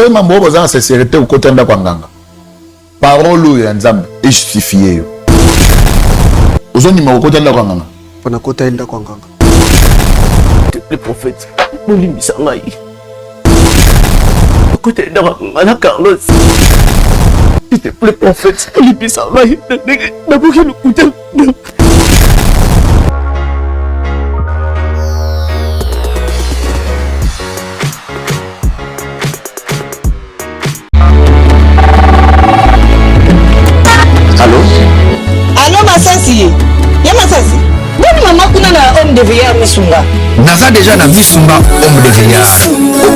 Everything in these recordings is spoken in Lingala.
Soki mambo oyo boza na sincérité, okota ndako ya nganga, parole oyo ya Nzambe ejustifie yo. Ozondima kokota ndako ya nganga? Mpo nakota ye ndako ya nganga. Le prophète, bolimbisa ngai, okota ndako ya nganga na Carlos. S'il te plaît, prophète, bolimbisa ngai na ndenge nakoki lokuta. Allo? Allo, Masasi, ya Masasi, boni mama kuna na homme de veillard Misunga? Naza deja na Misunga homme de veillard.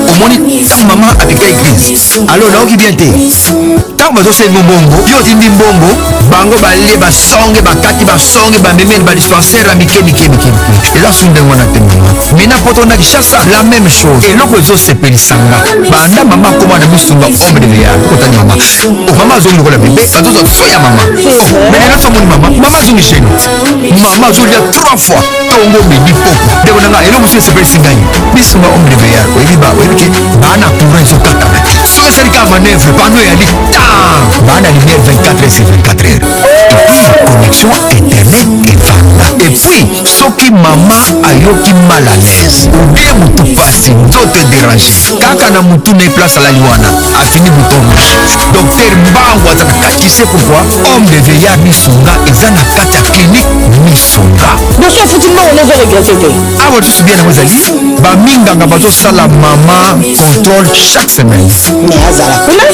Omoni ntango mama abika église, alo, nayoki bien te. Ntango bazosenga mbongo, yo otindi mbongo, bango balie basonge, bakati basonge, bamemeli badispensaire ya mike mike mike mike. Eza su ndenge wana te, mama. Maintenant poto na Kinshasa, la même chose. Eloko ezosepelisa nga, banda mama akoma na Misunga homme de veillard, otani mama, oh, mama azongi lokola bebe, bazozwa so ya mama. Oh, mais lelo somoni mama, mama azongi jeune, mama azolia trois fois, tongo, midi, pokwa. Ndeko na nga, eloko mosusu esepelisi ngai, Misunga homme de veillard, oyebi ba oyebi ke baa na courant ezokatana te. Soki esali kaka manœuvre, pano eyali tan, baa na lumière 24 heures sur 24 heures, et puis connexion internet evanda. Et puis soki mama ayoki mal à l'aise ou bien mutu pasi, nzoto edérange kaka na mutu na ye, place alali wana, afini bouton rouge, docteur mbangu aza na kati. Tu sais pourquoi? Homme de veillard Misunga eza na kati ya clinique Misunga. Dossier ofuti mbongo, nozo regretter te. Awa lisusu bien yango ezali, baminganga bazosala mama contrôle chaque semaine. Mais azala kuna.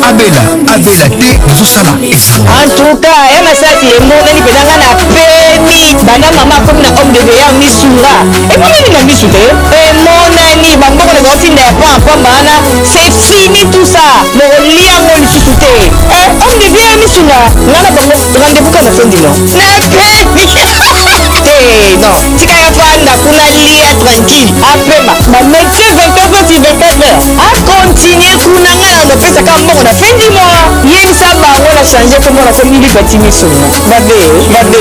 Abela abela te, bazosala esanga. En tout cas, ya Masasi, emonani mpenza nga na pemi banda mama akomi na homme de veillard Misunga. Emonani na misu te, emonani bambongo na baotinda ya pamba wana, c'est fini tout ça, bokolia yango lisusu te. Eh, homme de veillard Misunga, nga na bango rendez-vous kaka na fin du mois. Na pemi te, non, tika ya fanda kuna, lia tranquille, apema bamédecin 24 heures sur 24 heures, acontinue kuna. Nga na nopesaka mbongo na fin du mois. Yebisa bango na change kombo, na komi Libati Misunga. Babe babe.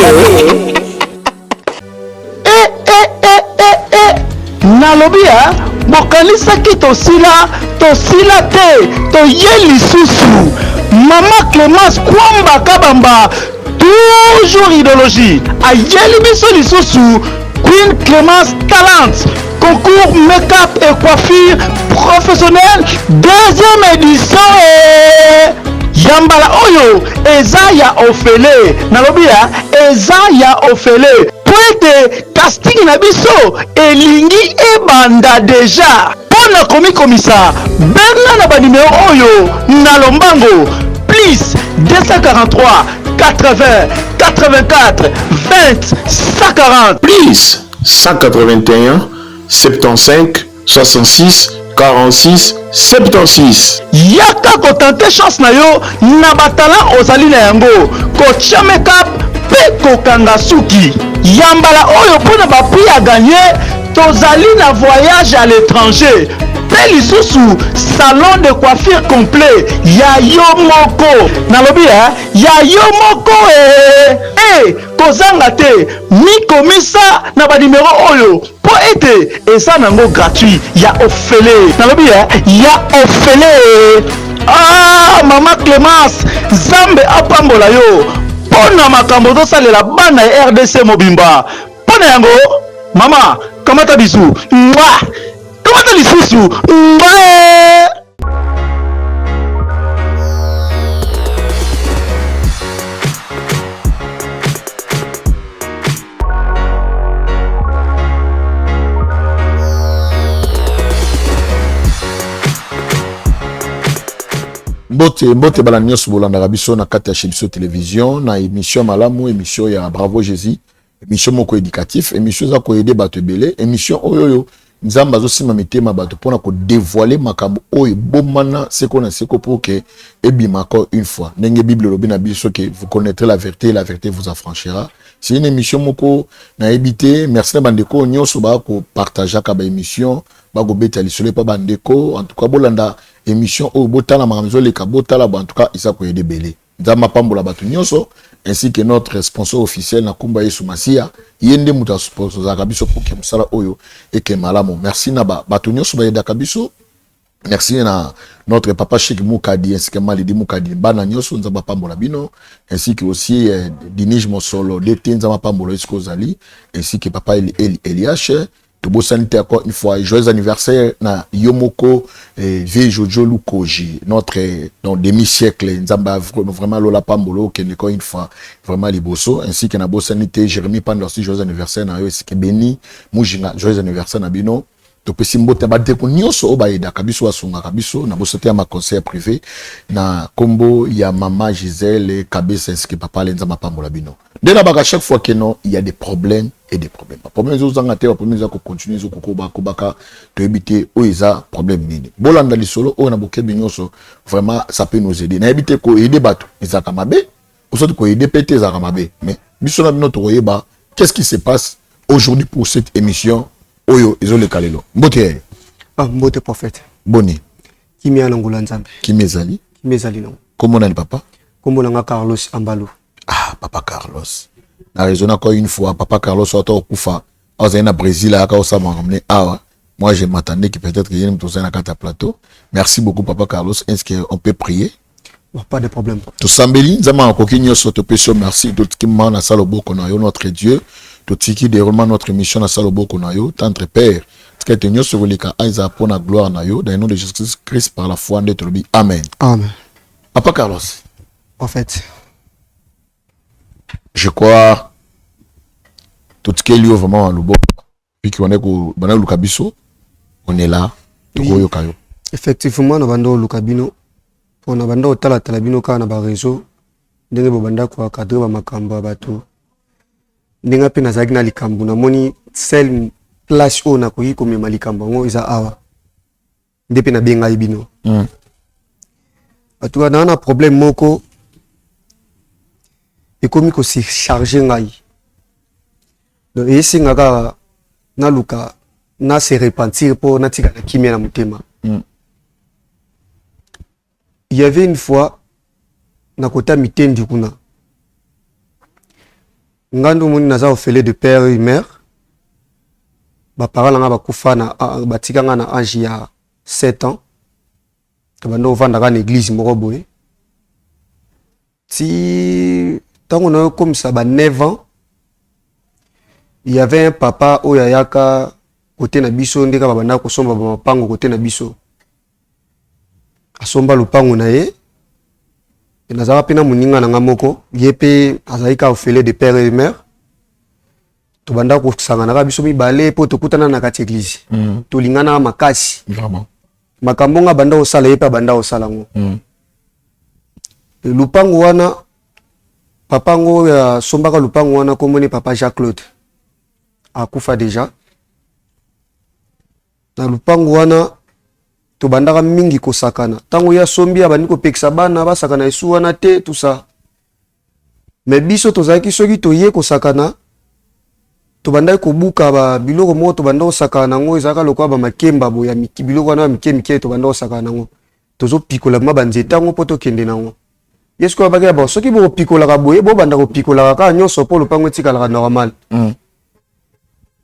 E, e, e, e, e. Nalobi ya bokanisaki tosila, tosila te, toye lisusu. Mama Clémence Kwamba Kabamba, toujours idéologie, ayeli biso lisusu Queen Clémence Talent concours make-up et coiffure professionnel, deuxième édition. Ya mbala oyo eza ya ofele, nalobi ya eza ya ofele, po ete casting na biso elingi ebanda deja. Mpo na komikomisa, benga na banimero oyo na lombango: plus 243 80 84 20 140. Plus 181 75 66 46 76. Yaka kotenter chance na yo na batalent ozali na yango, kotia makeup mpe kokanga suki. Ya mbala oyo, mpo na baprix ya gagner, tozali na voyage à l'étranger mpe lisusu salon de coiffure complet ya yo moko. Nalobi ya yo moko. E e kozanga te, mikomisa na banimero oyo mpo ete eza nango gratuit, ya ofele. Nalobi ya ofele. Ah, mama Clémence, Nzambe apambola yo mpo na makambo ozosalela bana ya RDC mobimba. Mpo na yango, mama, kamata bisu, mwa kamata lisusu mwa. Mbote, mbote bala nyonso bolandaka biso na kati ya chez biso télévision, na émission malamu, émission ya Bravo Jésus, émission moko éducatif, émission eza koaider bato ebele, émission oyo oyo Nzambe azosimba mitema bato mpona kodévoiler makambo oyo ebomana seko na seko pour ke ebima encore une fois, ndenge Bible elobi na biso ke vous connaîtrez la vérité et la vérité vous affranchira. C'est une émission moko nayebi te. Merci na bandeko nyonso bakopartageaka baémission, bakobeta lisolo epa bandeko. En tout cas, bolanda émission oyo, botala makambo ezoleka, botala bo. En tout cas, eza koaider ebele. Nzambe apambola bato nyonso, ainsi que notre sponsor officiel na Kumba Yesu Masiya. Ye nde moto asponsorzaka biso pour ke mosala oyo eke malamu. Merci na bato nyonso bayedaka biso. Merci na notre papa Chic Mukadi ainsi que Malidi Mukadi, bana nyonso, Nzambe apambola bino, ainsi que aussi Dinige Mosolo DT, Nzambe apambola esika ozali, ainsi que papa Eli, Eli, Eliash. Tobosani te, encore une fois, joyeux anniversaire na yo moko, vieux Jojo Lukoji, notre dans demi-siècle. Nzambe vraiment lola pambolo, okende encore une fois vraiment liboso. Ainsi que nabosani te Jérémy Panda aussi, joyeux anniversaire na yo, ainsi que Beni Mujinga, joyeux anniversaire na bino. Topesi mbote bandeko nyonso oyo bayedaka biso, basungaka biso. Na boso te ya maconseil privé na nkombo ya mama Gisèle Kabesa ainsi que papa Ale, Nzambe apambola bino. Nde nabaka chaque fois que non, il y a des problèmes et des problèmes, baproblème ezozanga te, baproblème eza kocontinue, ezokokoba kobaka, toyebi te oyo eza problème nini. Bolanda lisolo oyo na bokebi nyonso, vraiment ça peut nous aider. Nayebi te, koaider bato ezalaka mabe, osoti koaider mpe te ezalaka mabe, mais biso na bino tokoyeba qu'est-ce qui se passe aujourd'hui pour cette émission oyo ezoleka lelo. Mbote yayo. Ah, mbote prophète. Boni? Kimia na ngula Nzambe. Kimia ezali. Kimia ezali nango. Kombo nani, papa? Kombo na nga Carlos Ambalo. Ah, papa Carlos, na raisonne encore une fois, papa Carlos ata okufa, azali na Brésil, ayaka osala makambo ne awa. Moi, je m'attendais que peut-être que ye moto ozali na kati ya plateau. Merci beaucoup, papa Carlos. Est-ce que on peut prier? Bon, pas de problème. Tosambeli. Nzambe akoki nyonso, topesi yo merci. Totiki ma na sa loboko na yo, notre Dieu. Totiki déroulement notre émission na sa loboko na yo, tendre Père. Tika ete nyonso ekoleka ezala mpo na gloire na yo. Dans le nom de Jésus Christ, par la foi nde tolobi amen. Amen. Papa Carlos. Prophète. Je crois totikeli yo vraiment na loboko piki banda koluka biso. On est là, tokoyoka yo. Effectivement, na banda oluka bino mpo na banda kotalatala bino kaka na bareseau, ndenge bobanda koencadrer bamakambo ya bato, ndenge mpe nazalaki na likambo, namoni seule place oyo nakoki komema likambo yango eza awa, nde mpe nabengai bino. Atuka naa na problème moko ekomi kosurcharger ngai, donc esenga kaka naluka na se repentir mpo natika na kimia na motema. Il y avait une fois na kota mitendi kuna, nga nde omoni naza orphelin de père et mère. Baparent na nga bakufa na batika nga na âge ya 7 ans. Tobanda ovandaka na église moko boye ti ntango nayokomisa ba 9 ans. Il y avait un papa oyo ayaka kote na biso, nde kaka babandaka kosomba bamapango kote na biso. Asomba lopango na ye. Nazalaka mpe na moninga na nga moko, ye mpe azalaki kaka orphelin de père et mère. Tobanda kosangana kaka biso mibale mpo tokutana na kati église. Tolingana makasi. Makambo nga banda kosala, ye mpe abanda kosala yango. Lupango wana, papa yango oyo asombaka lupango wana, komoni papa Jacques Claude, akufa déjà. Na lupango wana tobandaka mingi kosakana. Ntango ye asombi, abandi kopekisa bana basakana esu wana te, tout ça, mais biso tozalaki, soki toye kosakana, tobandaki kobuka ba biloko moko tobanda kosakana nango, ezalaka lokola bamakemba boye ya biloko wana ya mike mike. Tobanda kosakana nango, tozopikola ma banzete yango mpo tokende nango. Ye sikoyo abaki na bon, soki bokopikolaka boye, bobanda kopikolaka kaka nyonso mpo lopango etikalaka normal.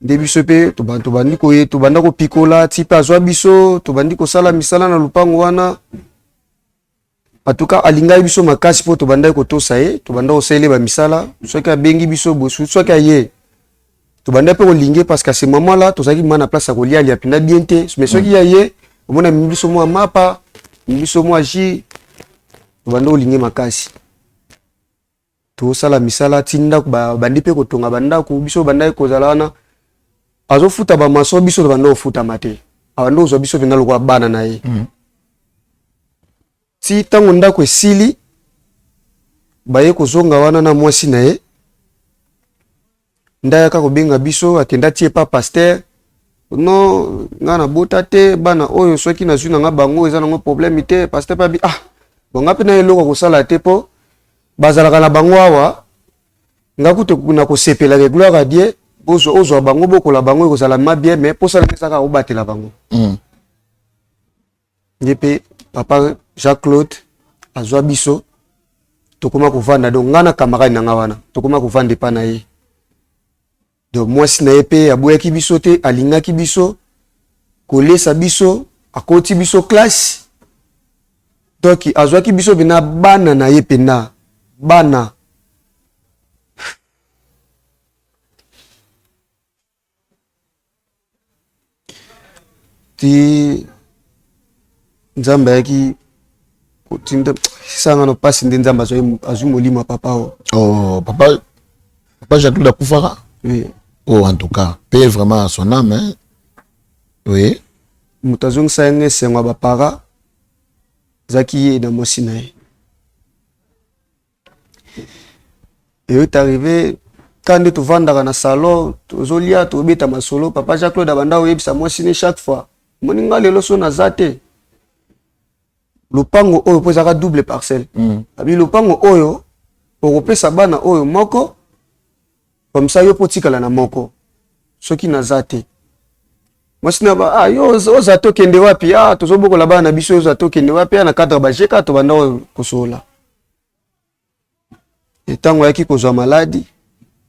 Nde biso mpe tobandi koye, tobanda kopikola ti mpe azwa biso, tobandi kosala misala na lopango wana. En tout cas, alingaki biso makasi mpo tobandaki kotosa ye, tobanda kosalela ye bamisala. Soki abengi biso boye, soki aye, tobanda mpe kolinge, parce que à ce moment là tozalaki ma na place ya kolia lia mpenza bien te, mais soki ya ye omona amemi biso mwa mapa, amemi biso mwa jus, tobanda kolinge makasi. Tosala misala ti ndako bandi mpe kotonga bandako. Biso bandaki kozala wana, azofuta bamaçon, biso tobanda kofutama te, abanda kozwa biso mpenza lokola bana na ye. Ti ntango ndako esili, baye kozonga wana na mwasi na ye, nde ayaka kobenga biso, akenda tie pa pasteur: "Non, nga nabota te bana oyo, soki nazwi na nga bango eza nango problème te." Pasteur mpe abi: "Ah bon, nga mpe na eloko kosala te mpo bazalaka na bango awa, nga kutu na kosepelaka, gloire à Dieu, bozwa ozwa bango, bokola bango, ekozala ma bien, mais mposala nde eza kaka obatela bango." Nde mpe papa Jacques Claude azwa biso, tokóma kovanda. Donc nga na camarade na nga wana tokóma kovanda epa na ye. Donc mwasi na ye mpe aboyaki biso te, alingaki biso, kolesa biso. Akoti biso classe. Donc azwaki biso pena bana na ye pena bana. Ti Nzambe ayaki kotinda sanga no pasi nde Nzambe azwi molimo ya papa oyo. Oh, papa papa Jacques akufaka? Oui. Oh, en tout cas, paix vraiment à son âme, hein. Oui. Moto azongisa ye nga esengo ya bapara ezalaki ye na mwasi na ye. Est arrivé quand nde tovandaka na salon tozolia tobeta masolo, papa Jacques Claude abanda koyebisa mwasi ne chaque fois, moni nga lelo so naza te lopango oyo mpo ezalaka double parcelle. Abi lopango oyo okopesa bana oyo moko comme ça yo mpo otikala na moko soki naza te. Mwasi na ba, ah, yo oza te okende wapi? Ah, tozobokola bana na biso, oza te okende wapi? Ah, na cadre ba GK tobanda kosolola. Ntango ayaki kozwa maladi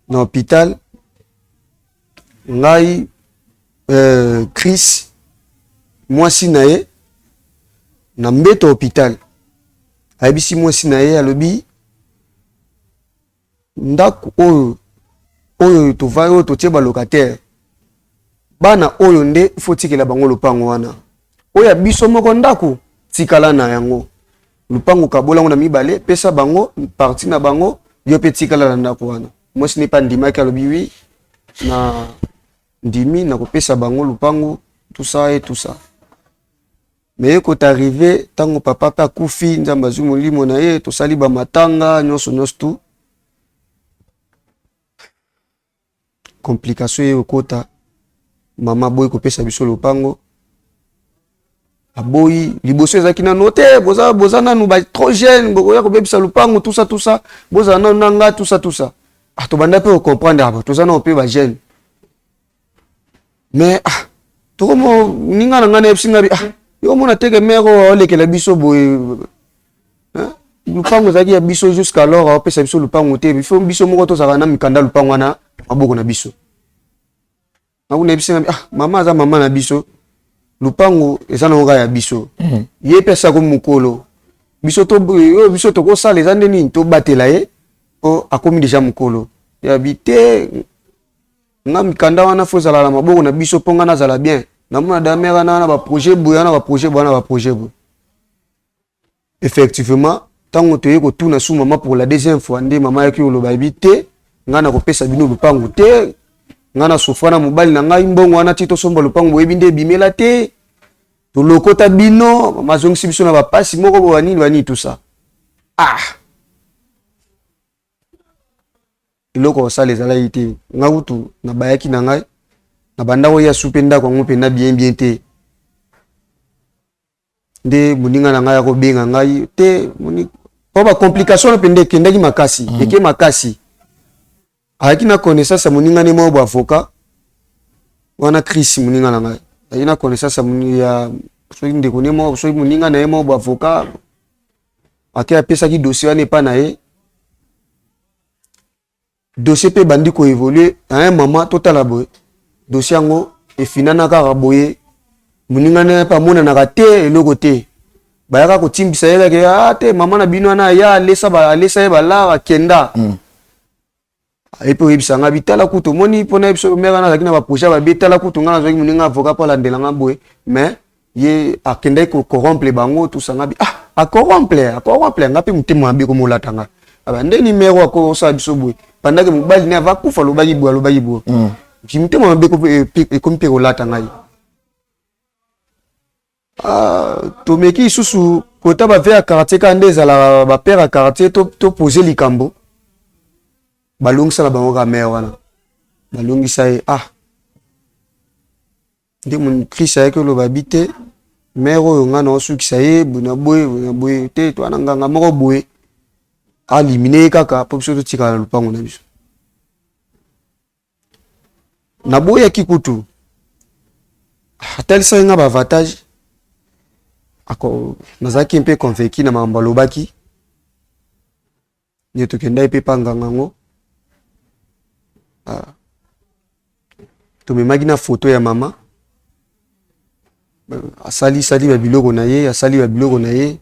na hôpital, ngai Chris mwasi na ye na mbeto hôpital, ayebisi mwasi na ye, alobi ndako oyo oyo tova oyo totie ba locataire, bana oyo nde faut tikela bango lopango wana, oyo ya biso moko ndako tikala na yango lopango, kabola yango na mibale, pesa bango partie na bango, yo pe tikala na ndako wana. Mwasi ne pa ndimaki, alobi oui na ndimi na kopesa bango lopango, tout ça et tout ça. Mais ekota arrivé tango papa pe akufi, Nzambe azwi molimo na ye, tosali ba matanga nyonso nyonso tout. Complication ye okota, mama aboyi kopesa biso lopango, aboyi. Liboso ezalaki nanu te, boza, boza nanu ba trop jeune, bokoya kobebisa lopango, tout ça tout ça, bozala nanu na nga, tout ça tout ça. Ah, tobanda pe kocomprendre, ah, toza nanu pe ba jeune. Mais ah, tokomo ninga na nga na yebisi nga bi, ah, yo omona teke mère oyo aolekela biso boye, hein? Lupango ezalaki ya biso jusqu'alors, aopesa biso lupango te, il faut biso moko tozalaka na mikanda lupango wana maboko na biso. Nakuna yebisi nga bi, ah, mama aza mama na biso, lupango eza nango kaka ya biso. Ye mpe asako mokolo biso to, oyo biso tokosala eza nde nini, tobatela ye po akomi deja mokolo. Ya bi te, nga mikanda wana fo ezala na maboko na biso mpo nga nazala bien. Namona damere wana na ba projet boye, wana ba projet boye, wana ba projet boye. Effectivement, tango toye kotuna su mama pour la deuxième fois, nde mama ayaki koloba yebi te, nga nakopesa bino lupangu te, nga na souffra na mobali na ngai, mbongo wana ti tosomba lupangu boyebi nde ebimela te, tolokota bino, mama azongisi biso na bapasi moko boye, banini banini tout ça. Ah! Eloko kosala ezalaki te, nga kutu nabayaki na ngai, nabanda koya su mpe ndako yango mpenza bien bien te. Nde moninga na ngai akobenga ngai te, mpo ba complication wana mpenza ekendaki makasi, eke makasi. Ayaki na connaissance ya moninga ne moko bo avocat wana, Chris, moninga na ngai ayaki na connaissance ya soki ndeko ne moko, soki moninga na ye moko bo avocat, ake apesaki dossier wana epa na ye. Dossier pe bandi ko évoluer à un moment, totala boye dossier yango efinana kaka boye, moninga na ye pe amonanaka te, eloko te, bayaka kotimbisa ye kaka, ah te, mama na bino wana aya alesa ba, alesa ye balara akenda. Aye pe oyebisa nga bitala kutu omoni mpo na ye biso mère wana azalaki na ba projet ya babe, tala kutu nga nazwaki moninga avocat mpo alandela nga boye, mais ye akendaki ko corrompre bango tout ça. Nga bi, ah, a corrompre, a corrompre nga mpe motema mabe komolata nga. Aba nde numéro akosala biso boye pendant que mobali ne ava kufa, alobaki boye, alobaki boye. Ki motema mabe ekomi mpe kolata ngai. Ah, tomeki lisusu kota ba vieux ya quartier kaka nde ezalaka ba père ya quartier, to poser likambo, balongisa na bango kaka mère wana, balongisa ye. Ah, nde mon Chris ayaki oloba bi te, mère oyo nga na osukisa ye boye na boye, boye na boye te, to wana nganga moko boye alimine ye kaka po biso totikala na lopango na biso. Naboyaki kutu, atalisaki nga ba avantage, nazalaki mpe convaincu na makambo alobaki. Nde tokendaki mpe pa nganga yango, ah, tomemaki na foto ya mama. Asali sali ba biloko na ye, asali ba biloko na ye.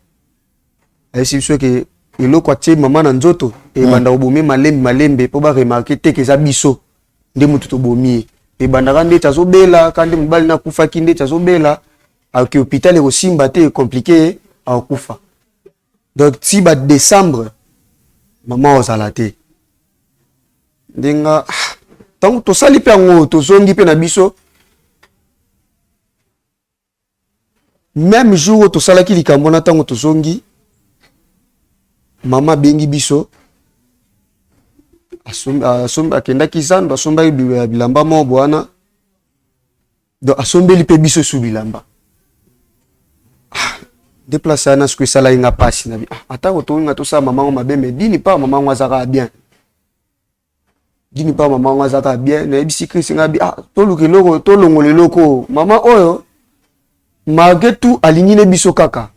Ayebisi biso ke eloko atie mama na nzoto ebanda kobomi malembe malembe mpo ba remarquer te ke eza biso nde moto tobomi ye. Ebandaka ndeti azobela, ka nde mobali na akufaki ndeti azobela, akoki hôpital ekosimba te, compliqué ye, akokufa. Donc ti ba décembre mama ozala te. Ndenga ntango tosali mpe yango tozongi mpe na biso même jour oyo tosalaki likambo wana, ntango tozongi mama abengi biso, akendaki zando, asombaki bilamba moko wana, donc asombeli mpe biso su bilamba. Nde place wana siko esalaki nga mpasi na bi, atako tolinga tosala mama ngo mabe, mais dini pa mama ngo azaka bien, dini pa mama ngo azaka bien. Nayebisi Chris nga bi, toluka eloko, tolongola eloko mama oyo, malgré tout alingi ne biso kaka.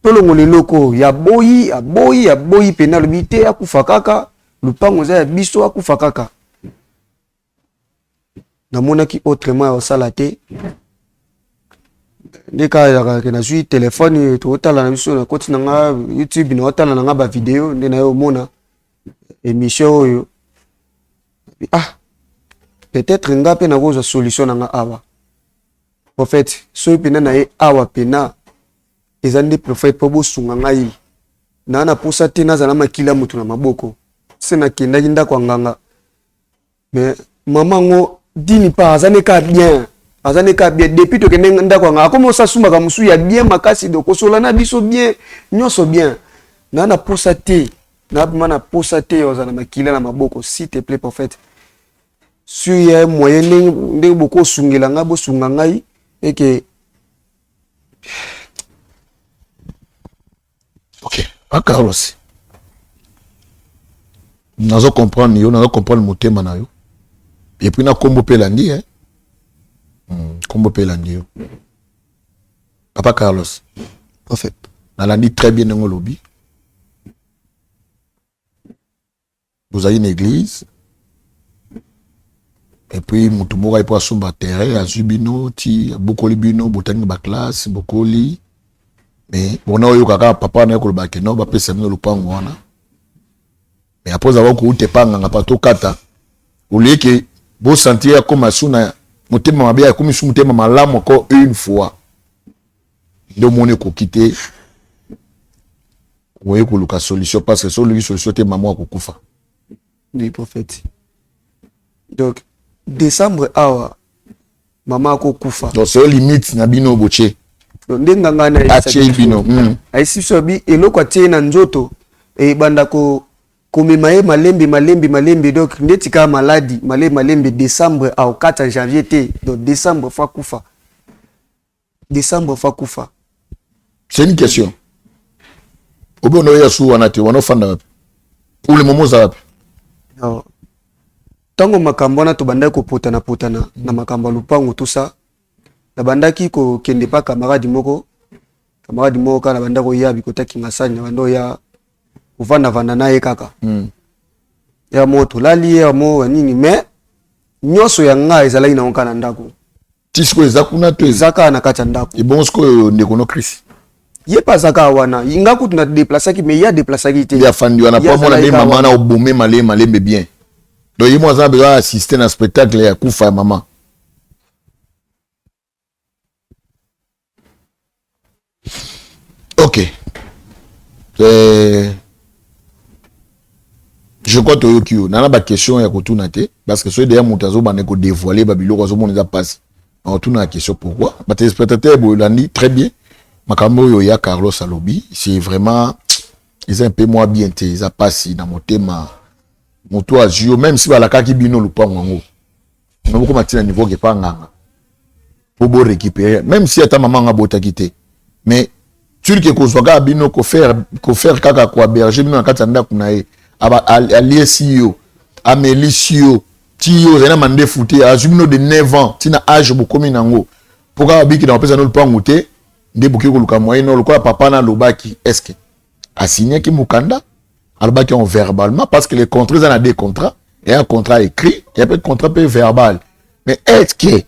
Tolongola eloko ya boyi, aboyi, aboyi pene, alobi te, akufa kaka, lupango eza ya biso, akufa kaka. Namonaki autrement ya kosala te, nde kaka ke nazwi telefone, totala na biso, nakoti na nga YouTube, naotala na nga bavideo, nde naye omona émission oyo. Peut-être nga mpe nakozwa solution na nga awa, prophète. Soki mpena na ye awa pena eza nde prophète mpo bosunga ngai, naa na posa te nazala makila moto na maboko. Se nakendaki ndako ya nganga, mais mama yango dini pa aza ne ka bien, aza ne ka bien. Depuis tokende ndako yanga, akomi osasumbaka mosusu ya bien makasi, donc kosola na biso bien, nyonso bien. Naa na posa te, nabima na posa te ozala na makila na maboko. S'il te plaît prophète, sur ya moyen ndenge ndenge bokosungela ngai, bosunga ngai eke. Ok, pa Carlos, nazo comprendre yo, nazo comprendre motema na yo, et puis na kombo mpe elandi, eh? Kombo mpe elandi yo, papa Carlos. Prophète. Nalandi très bien ndenge olobi. Bozali na église et puis motu moko aye mpo asomba terrain, azwi bino ti abokoli bino, botangi baclasse, bokoli, mais bona oyoka kaka papa na ye koloba ke no, bapesa bino lopango wana. Mais après avoir kouta epa nganga pa tokata olie ke bosentir akoma su na motema mabe, akomi su motema malamu encore une fois, nde omoni ekoki te, oye koluka solution, parce que soki oluki solution te, mama akokufa. Oui prophète, donc décembre awa mama akokufa. Donc c'est limite na bino botie. Donc nde nganga na atie bino. Ayesi biso abi eloko atie na nzoto ebanda ko komema ye malembe malembe malembe, donc ndeti kaka maladi, malembe malembe. Décembre aokata janvier te, donc décembre faut akufa, décembre faut akufa. C'est une question, obi ono oya su wana te, wana ofanda wapi pour le moment, oza wapi? Non, ntango makambo wana tobandaki kopotana potana na makambo ya lupango, tout ça, nabandaki kokende pa camarade moko, camarade moko kaka nabanda koya bikota Kingasani, nabanda oya kovandavanda na ye kaka. Ya mo tolali, ya mo nini, mais nyonso ya nga ezalaki nango kaka na ndako. Ti sikoyo eza kuna to? Eza kaka na kati ya ndako. Ebongo sikoyo ndeko no Chris? Ye mpe aza kaka wana. Nga kutu na déplaçaki, mais ye adéplaçaki te. Nde afandi wana po amona nde mama na obome malembe malembe bien. Donc ye mo aza na besoin assister na spectacle ya kufa ya mama. Ok, je crois toyoki yo. Nana baquestion ya kotuna te, parce que soki deya moto azobanda kodévoile babiloko, azomona eza mpasi otuna ya question. Pourquoi batéléspectateur boyolandi très bien makambo oyo ya Carlos alobi? C'est vraiment, eza un peu moins bien te, eza mpasi na motema. Moto azwi yo, même si balakaki bino lupango yango, bokoma ntina niveau ke pa nganga po borécupérer, même si ata mama nga abotaki te, mais turke kozwa kaka bino, kofaire kaka kohéberger bino na kati ya ndako na ye, aliesi yo, amelisi yo, ti yo ozali na mandefu te, azwi bino de 9 ans ntina age bokomi nango, mpo kaka biki na kopesa no lupangu te, nde bokoki koluka moyen no lokola papa na alobaki. Est ce que asignaki mokanda? Alobaki en verbalement, parce que les contrats eza na deux contrats: il y a un contrat écrit, il y a peut contrat pe verbal. Mais est ce que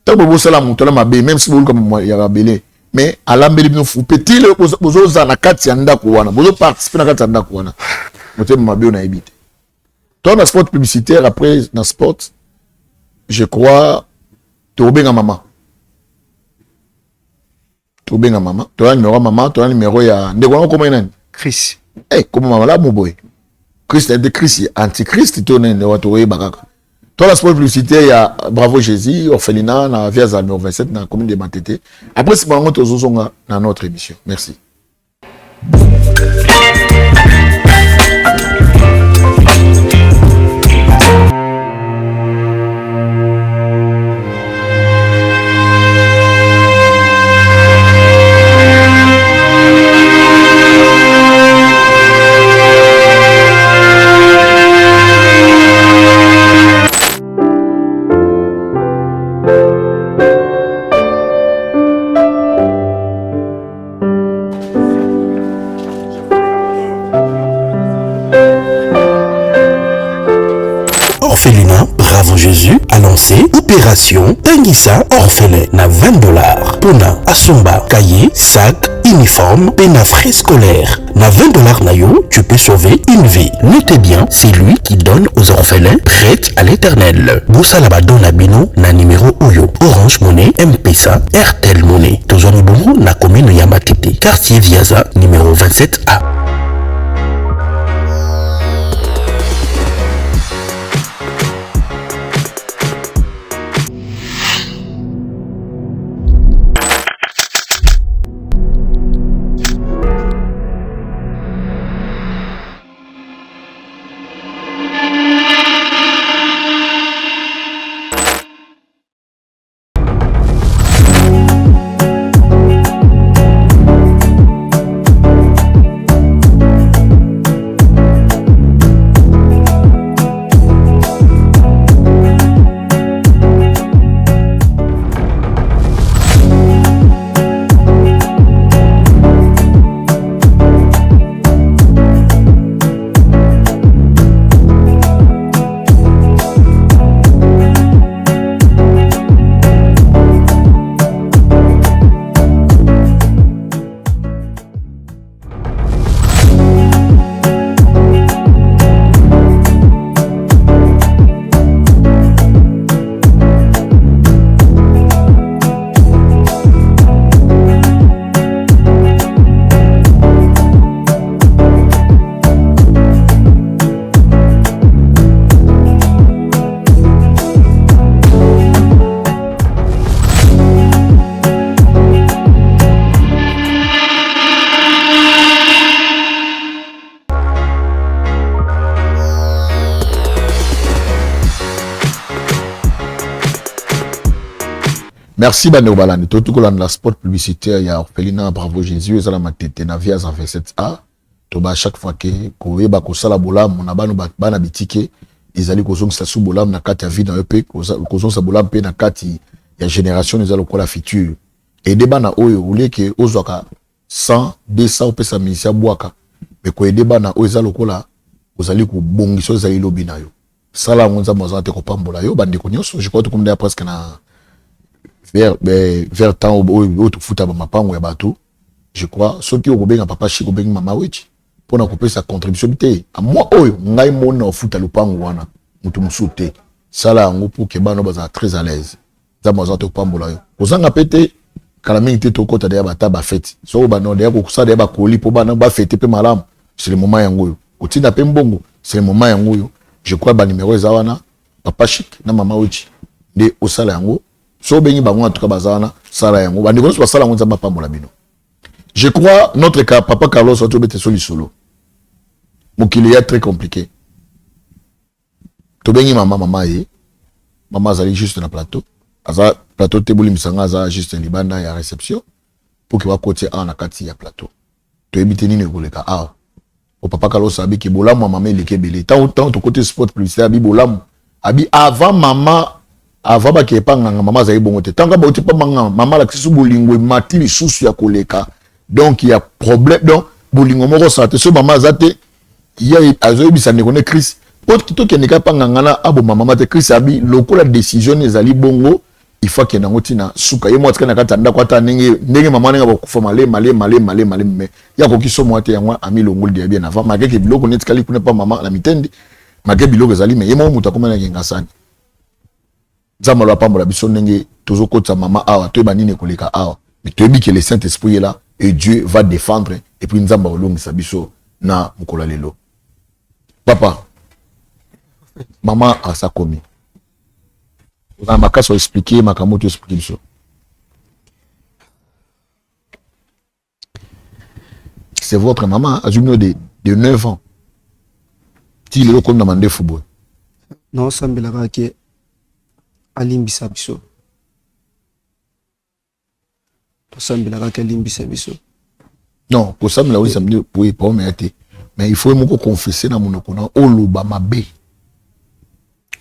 Ntango bosala moto ala mabe, même si boluka ya mabele, mais alambeli bino fufu mpe ti lelo bozozala na kati ya ndako wana, bozoparticipe na kati ya ndako wana, motema mabe oyo nayebi te. To na sport publicitaire, après na sport, je crois tokobenga mama, tobenga mama, toya numéro ya mama, toya numéro ya ndeko yango. Komai nani? Chris. Eh, koma malamu boye Christ de Christ, antichrist to nini wa, tokoyeba kaka. To la sport publicitaire ya Bravo Jésus orphelinat na via za numéro 27 na commune de Matete. Après sima yango tozozonga na notre émission. Merci. Orphelinat Bravo Jésus a lancé Opération Tangisa Orphelin na 20 $. Pona asomba cahier, sac, uniforme, pe na frais scolaires. Na 20 $ na yo, tu peux sauver une vie. Notez bien, c'est lui qui donne aux orphelins, prête à l'éternel. Bosala ba don na bino na numéro oyo. Orange Money, M-Pesa, Airtel Money. Tozwami bongo na commune ya Matete, quartier Viaza, numéro 27A. Merci bandeko balandi, toyoti kolanda spot publicitaire ya orphelinat Bravo Jésus ezala Matete na via 27A. Toba chaque fois ke koyeba kosala bolamu na bano bana bitike ezali kozongisa su bolamu na kati ya vie na yo mpe kozongisa bolamu mpe na kati ya génération eza lokola future. Aide bana oyo olieke ozwaka 100 200 opesa musicien bwaka, me koyede bana oyo eza lokola ozali kobongisa oyo ezali lobi na yo. Sala yango, Nzambe aza te kopambola yo. Bandeko nyonso, je crois tokomi deja presque na vers temps oyo tofuta bamapango ya bato. Je crois soki okobenga papa Chic, obengi mama Wechi mpona kopesa contribution te mwa oyo ngai moni na ofuta lopango wana, moto mosusu te. Sala yango pour ke bana bazala très à l'aise. Nzambe aza te kopambola yo. Kozanga mpe te, kala mingi te tokota deya bata bafete, soko bana deya kosala deya bakoli mpo bana bafete mpe malamu. C'est le moment yango oyo kotinda mpe mbongo, c'est le moment yango oyo. Je crois banimero eza wana, papa Chic na mama Wechi nde osala yango. So obengi bango, en tout cas baza wana. Sala yango, bandeko nyonso basala yango, Nzambe apambola bino. Je crois notre cas, papa Carlos ati obete so lisolo, mokili ya très compliqué. Tobengi mama, mama ye, mama azali juste na plateau, aza plateau te, bolimbisa nga, aza juste libanda ya réception pour ke bakoti awa na kati ya plateau. Toyebi te nini ekoleka awa. O papa Carlos abiki bolamu ya mama eleki ebele. Ntango tokoti spot publicité, abi bolamu, abi avant mama, avant bakee epa nganga, mama azali bongo te. Ntango bauti epa nganga, mama alakisi so bolingo emati lisusu ya koleka, donc ya problème, donc bolingo moko osala te. So mama aza te, ye azoyebisa ndeko ne Chris po tokende kaka epa nganga na aboma mama te. Chris abi lokola décision ezali bongo. Il faut akende yango ntina suka. Ye moko atikali na kati ya ndako, ata ndenge ndenge mama ndenge bakokufa male male male male male, mais ye akoki somo te. Yango amilongoli deya bien avant, malgré que biloko neti kali kuna pa mama na mitendi, malgré biloko ezali, mais ye moko moto akoma na Kingasani. Nzambe alo apambola biso ndenge tozokotisa mama awa, toyeba nini ekoleka awa, mais toyebi que le Saint Esprit est là et Dieu va défendre, et puis Nzambe akolongisa biso na mokolo ya lelo. Papa, mama asakomi oza na makasi oexplike makambo to explike biso. C'est votre maman, azwi bino de 9 ans ti lelo okomi na mandefu boye. Naosambelaka ke alimbisa biso, tosambelaka ke alimbisa biso. Non, kosambela oyisa boye problème ya te, mais il faut moko confesser na monoko na oloba mabe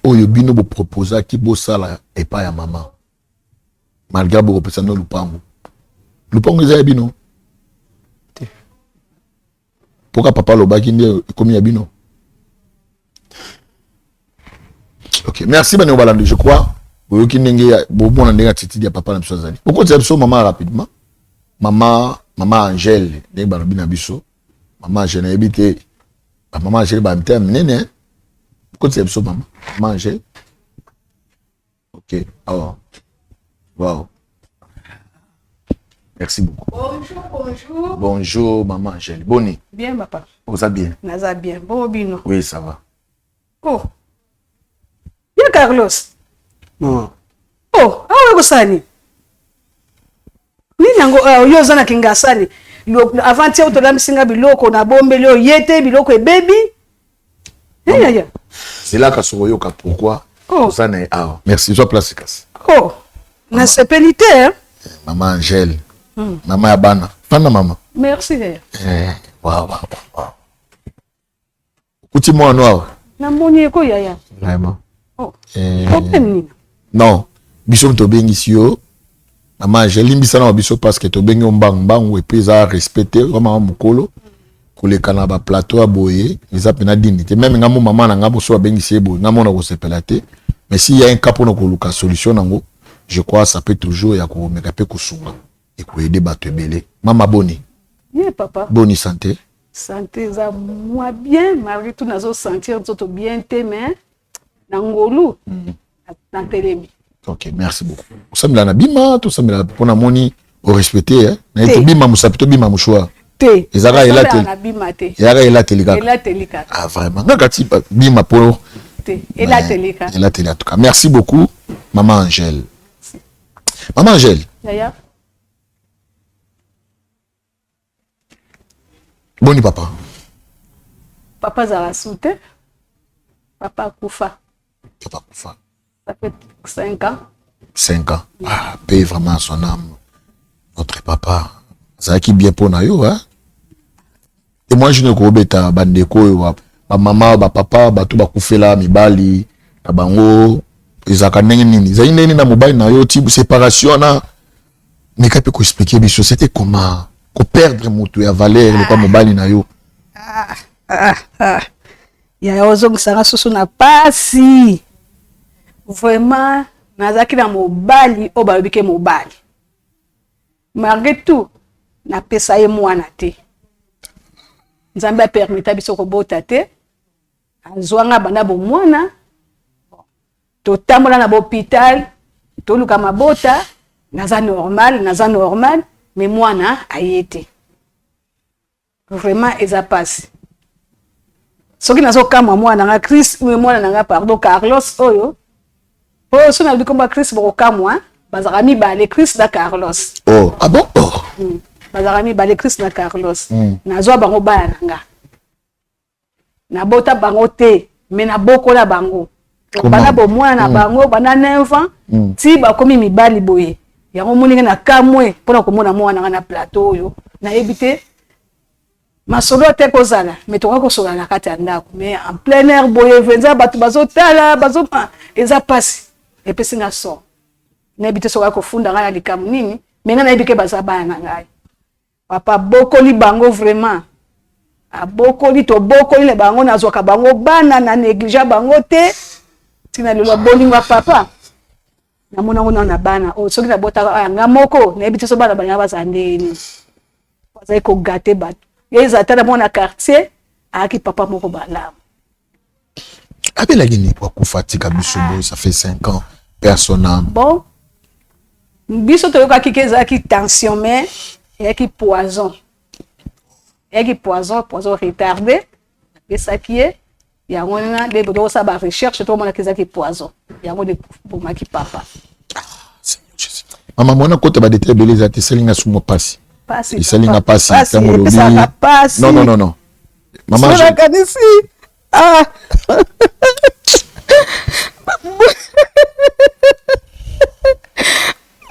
oyo bino boproposaki bosala epai ya mama, malgré bokopesa no lupango. Lupango eza ya bino te. Mpoka papa alobaki nde ekomi ya bino. Ok, merci bandeko balandi. Je crois boyoki ndenge bomona ndenge attitude ya papa na biso azali. Bokotisa biso mama rapidement, mama mama Angèle, ndenge balobi na biso mama Angèle. Nayebi te, bamama Angèle bamite ya minene. Bokotisa biso mama mama Angèle. Ok, oh wow, merci beaucoup. Bonjour, bonjour. Bonjour maman Angèle, boni? Bien papa. Oza bien? Naza bien. Bon bino? Oui, ça va. Oh. Bien Carlos. Maman. Oh, awa kosala nini? Nini yango uh, yo oza na Kingasani? Avant-hier otolambisi nga biloko na bombeli oyo ye te, biloko ebebi. Hey, yaya. Zelaka soki oyoka pourquoi Oh. oza na ye awa. Merci, zwa place kasi. Oh. Nasepeli te. Hein? Mama Angèle, mama ya bana. Fanda mama. Merci yaya. Eh, wow, wow, wow. Okuti mwana awa? Namoni ye ko yaya. Vraiment. Oh. Eh, Problème nini? Non, biso moto tobengisi yo mama Angèle, limbisa na biso parce que tobengi yo mbangu mbangu et puis eza respecté mama mokolo koleka na baplateau ya boye eza mpena dini te. Meme nga mo mama na nga moso babengisi ye boye, nga mona kosepela te, mais s'il y a un cas mpona koluka solution nango, je crois ça peut toujours ya komeka mpe kosunga ekoyede bato ebele. Mama, boni? Bien papa. Boni santé? Santé eza mwa bien, malgré tout nazo sentir nzoto bien te, mais na ngolu natelemi. Ok, merci beaucoup. Osambela na bima, tosambela mpona moni orespecte eh? Naye tobima mosapi, tobima mouchoir. Te. Ezalaka elateli. Na bima te. Ezalaka elateli kaka. Elateli kaka. Ah vraiment, nga kati bima po te. Elateli kaka. Elateli en tout cas. Merci beaucoup maman Angèle. Maman Angèle. Yaya. Boni papa? Papa azala su te. Papa akufa. Papa akufa. Ça fait 5 ans. 5 ans. Ah, paix vraiment à son âme. Notre papa. Azalaki bien mpo na yo, hein? Témoignage nini okobeta bandeko oyo, bamama, bapapa, bato bakufela mibali na bango? Ezalaka ndenge nini? Ezali ndenge nini na mobali na yo ti séparation wana? Meka mpe koexplike biso, c'était comment koperdre moto ya valeur lokola mobali na yo? Ah, ah, ah. Yaya, ozongisanga susu na pasi. Vraiment, nazalaki na mobali oyo balobi ke mobali, malgré tout napesa ye mwana te. Nzambe apermita biso kobota te. Azwanga banda bomwana, totambola na bahôpital, toluka mabota. Naza normal, naza normal, mais mwana aye te. Vraiment eza pasi. Soki nazokamwa mwana na nga Chris, mwana na nga, pardon, Carlos oyo, po so nalobi komba Chris bokokamwa. Bazalaka mibale, Chris na Carlos. Oh, ah bon? Oh. Bazalaka mibale, Chris na Carlos. Nazwa bango bana na nga, nabota bango te, mais nabokola bango bana bomwana na bango banda 9 ans ti bakomi mibali boye. Yango omoni ngai na kamwe mpona komona mwana nga na plateau oyo. Nayebi te masolo te kozala, mais tokoki kosola na kati ya ndako, mais en plein air boye venza bato bazotala bazo, eza mpasi, epesi nga sor. Nayebi te soki akofunda ngai na likambo nini, mais ngai nayebi ke baza bana na ngai. Papa abokoli bango, vraiment abokoli, tobokoli na bango, nazwaka bango bana na néglige bango te ntina lelo. Bolingo ya papa. Namona ngo na bana oyo soki nabotaka aya nga moko nayebi te so bana balinga bazala ndenge nini. Bazali kogate bato. Ye ezala ata na mwana quartier ayaki papa moko malamu. Abelaki nini po akufa atika biso boye ça fait 5 ans personne âme. Bon biso toyokaki ke ezalaki tension mais eyaki poison. Eyaki poison, poison retardé apesaki ye yango wana nde tokosala ba recherche tokomonaki ezalaki poison yango nde bomaki papa. Mama mwana kota ba détail ebele eza te esali nga sumo pasi. Esali nga pasi ntango olobi. Non non non non. Mama nakanisi ah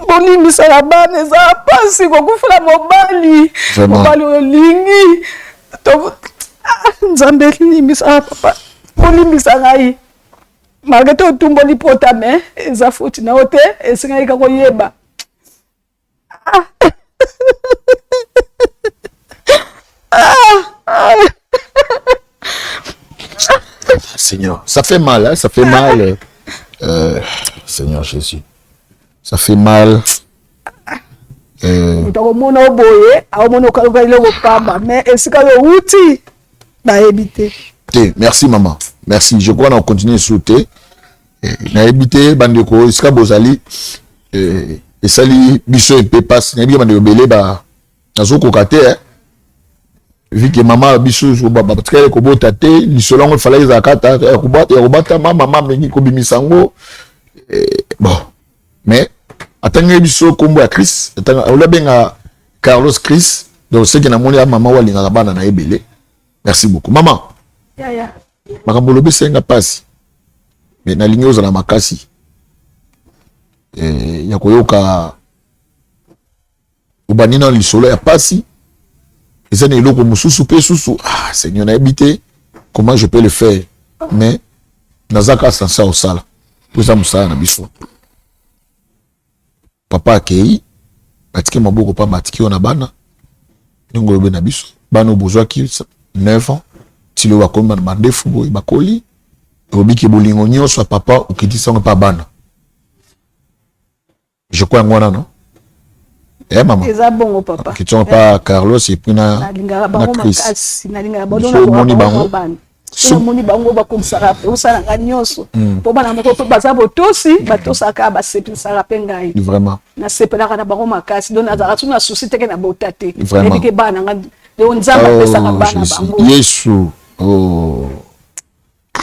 bolimbisaka bana eza mpasi kokufela mobali mobali oyo olingi nzambe limbisaka papa bolimbisa ngai malgre te otumboli pota me eza foti na yo te esengaki kaka koyeba. Seigneur, ça fait mal, hein, ça fait mal. Seigneur Jésus, ça fait mal. Moto akomona yo boye akomona okaluka eloko pamba mais esika yo outi bayebi te. Te, merci maman, merci. Je crois na continuer sous te. Nayebi te bandeko esika bozali esali biso mpe pasi. Nayebi bandeko ebele ba nazokoka te vu que mama biso batikali kobota te lisolo yango efalaki ezala kata ya kobatama mama amengi kobimisa yango bon mais atangaki biso nkombo ya Chris olabenga Carlos Chris donc seke namoni ya mama oyo alingaka bana na ebele. Merci beaucoup mama. Makambo olobi esenga pasi mais nalingi ozala makasi ya koyoka obandi na lisolo ya pasi eza na eloko mosusu mpe susu. Ah Seigneur, nayebi te comment je peux le faire mais naza kaka sansa osala mpo eza mosala na biso. Papa akei batiki maboko pamba atiki yo na bana ndenge olobi na biso bana oyo bozwaki 9 ans ti lelo bakomi na mandefu boye bakoli olobiki bolingo nyonso ya papa okitisi yango mpa bana. Je crois yango wana non? Eh mama. Eza bongo papa. Kitson pa Carlos et puis na na Chris. Nalingaka bango moni bango. Soki omoni bango bakomisaka osala nga nyonso mpo bana moko mpe baza botosi batosaka basepelisaka mpe ngai. Vraiment. Nasepelaka na bango makasi donc nazalaka soki na souci teke na bota te. Nayebi ke bana nga donc Nzambe apesaka bana bango. Yesu. Oh.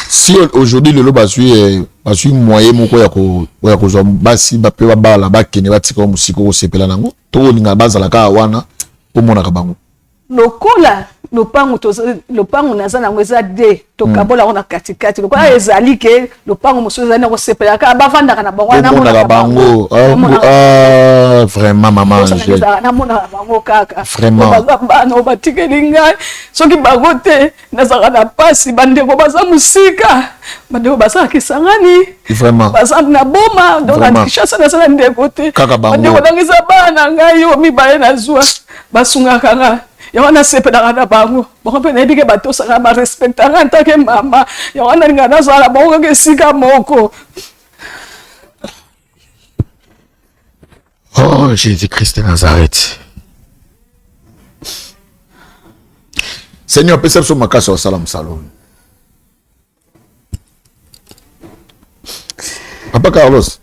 Si aujourd'hui lelo bazwi bazwi moyen moko ya ko ya kozwa basi ba pe babala bakende batika mosika kosepela nango to olinga bazala kaka wana po monaka bango. Lokola lopango lopango naza nango eza de tokabola yango na katikati lokola ezali ke lopango mosusu ezali na kosepela kaka bavandaka na bango namonaka bango vraiment maman Angèle namonaka bango kaka vraiment baza bana oyo batikeli ngai soki bango te nazalaka na pasi bandeko baza mosika bandeko baza Kisangani vraiment baza na Boma donc na Kinshasa naza na ndeko te kaka bango bandeko nanga eza bana na ngai oyo mibale nazwa basungaka nga yango nasepelaka na bango bango mpe nayebi ke batosaka barespectaka en tant que mama yango nalinga nazala bango kaka esika moko. Oh Jésus-Christ de Nazareth. Seigneur, pesa biso makasi ya kosala mosala oyo. Papa Carlos.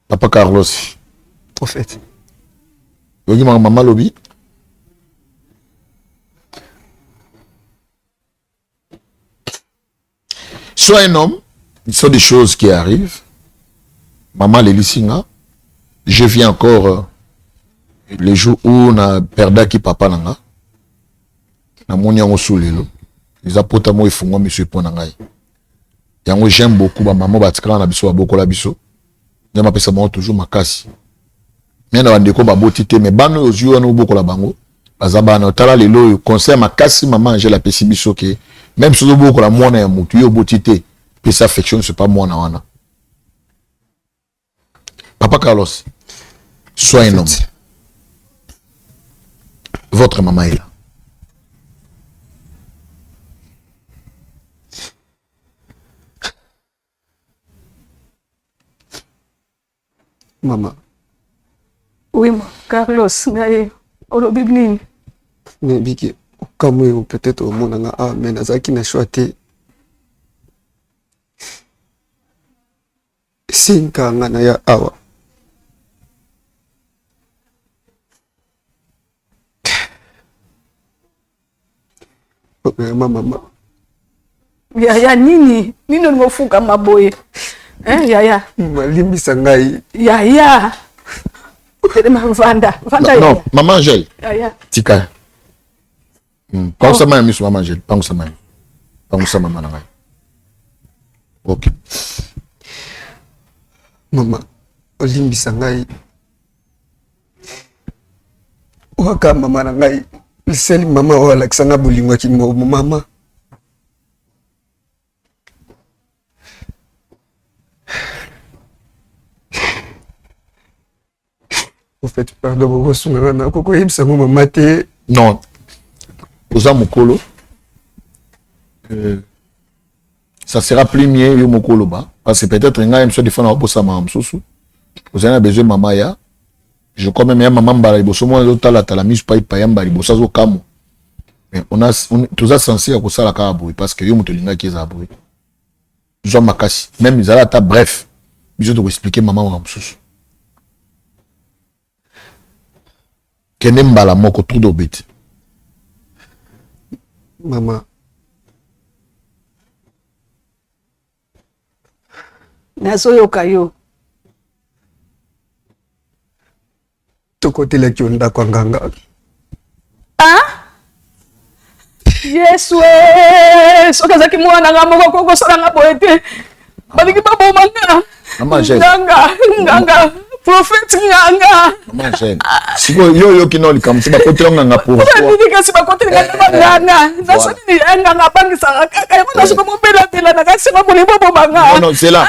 Papa Carlos. Prophète. Yoki mama lobi. Sois un homme, ce sont des choses qui arrivent. Maman Lelisinga, je viens encore le jour où on a perdu qui papa nanga. Na moni yango sous lelo. Les apota mo efungwa monsieur pona ngai. Yango j'aime beaucoup ba maman batikala na biso ba bokola biso. Nzambe apesa bango toujours makasi. Mais na bandeko baboti te mais bana oyo ozwi wana obokola bango baza bana otala lelo oyo conseil makasi maman Angèle apesi biso ke même soki obokola mwana ya mutu yo oboti te pesa affection c'est pas mwana wana. Papa Carlos, sois un homme. Votre maman est là. Mama. Oui, Carlos, ngai olobi nini? Nayebi ke okamwe yo peut-être omona nga ah mais nazalaki na choix te. Esenga nga na ya awa. Mama, mama. Yaya nini? Nini olingi ofukama boye? Hein, yaya? Malimbisa ngai. Yaya. Telema vanda, vanda yaya. Non, maman Angèle. Yaya. Tika. Hmm. Pangusa mayi ya miso maman Angèle, pangusa mayi. Pangusa mama na ngai. Ok. Mama, olimbisa ngai. Waka mama na ngai liseli mama oyo alakisa nga bolingo ya kimomo mama. Au fait, pardon, bokosunga nga na kokoyebisa ngo mama te. Non, oza mokolo. Ça sera plus mieux yo moko oloba parce que peut-être ngai mosusu des fois nakobosama mosusu ozali na besoin mama ya je crois même ya mama mbala liboso mwana azotalatala miso pai pai ya mbala liboso azokamwa mais on a on, toza censé ya kosala kaka boye parce que yo moto olingaki ezala boye zwa makasi même ezala ata bref biso tokoexplike mama waka mosusu kende mbala moko trou d'obeti mama nazoyoka yo tokotelaki yo ndako ya nganga ah? Yesu eh, soki azalaki mwana nga moko akoki kosala nga boye te balingi baboma nga nganga nganga prophète nganga sikoyo yo oyoki nao likambo te bakotela nganga pournini kasi bakoteli nga naba nganga nasali nini eh, nganga abangisaka kaka yango nasoki mobelatela na kasi ngo bolingi boboma nga non zela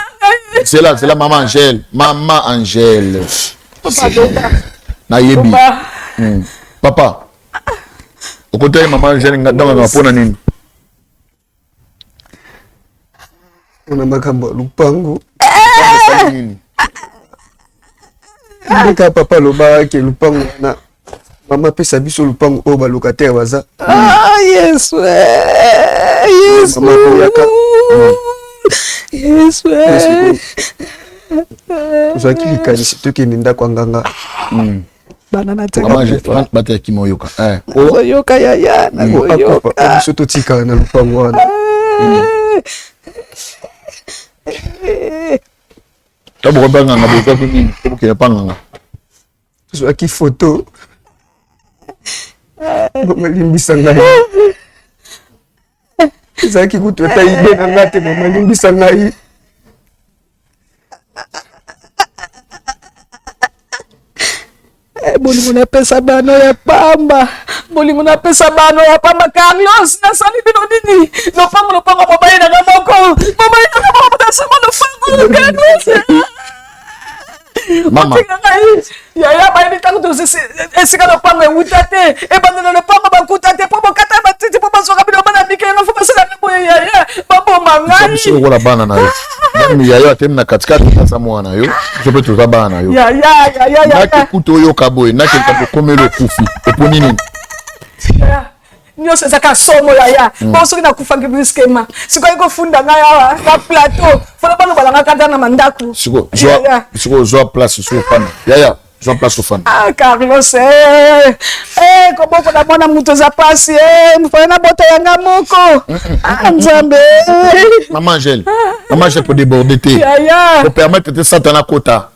zela zela mama Angèle mama Angèle nayebi hmm. Papa okotaki mama Angèle nganga mpona nini mpona makambo ya lupango ndeka papa alobaka ke lupango wana mama apesa biso lupango oyo balocataire baza ah, yesu eh, yesu mama akoyaka yesu eh. tozwaki likanisi tokende ndako ya nganga hmm. bana na bata ya kima oyoka eh. nazoyoka yaya nazoyoka biso totikala na lopango wana to bokoba nganga bozwaki nini to bokende pa nganga tozwaki foto mama limbisa ngai ezalaki kutu ata ide na ngai te mama limbisa ngai Eh, bolingo napesa bano ya pamba bolingo napesa bano ya pamba carlos nasali bino nini lopango lopango mobali nanga moko mobali nanga moko nasama lopango carlos otika ngai yaya bayebi ntango esika lopango ewuta te ebandela lopango bakuta te mpo bokata matiti mpo bazwaka bino bana mike yango fo basala na boye yaya baboma ngai biso lokola bana na yo meme yaya atemi na katikati aza mwana na yo biso mpe toza bana na yo nake kutu oyoka boye nake likambo okomeli okufi oponi nini nyonso ezaka somo yaya mm. po soki nakufaki brusquement sikoyo kofunda ngai awa na plateau fona baloba nanga kata na mandako sikoyo zwa place soki ofanda yaya zwa place ofanda ah carlos eh, eh, kobokola mwana moto eza mpasi eh, mfana nabota yanga moko ah nzambe mama angèle mama angèle kodeborde te kopermettre te satana akota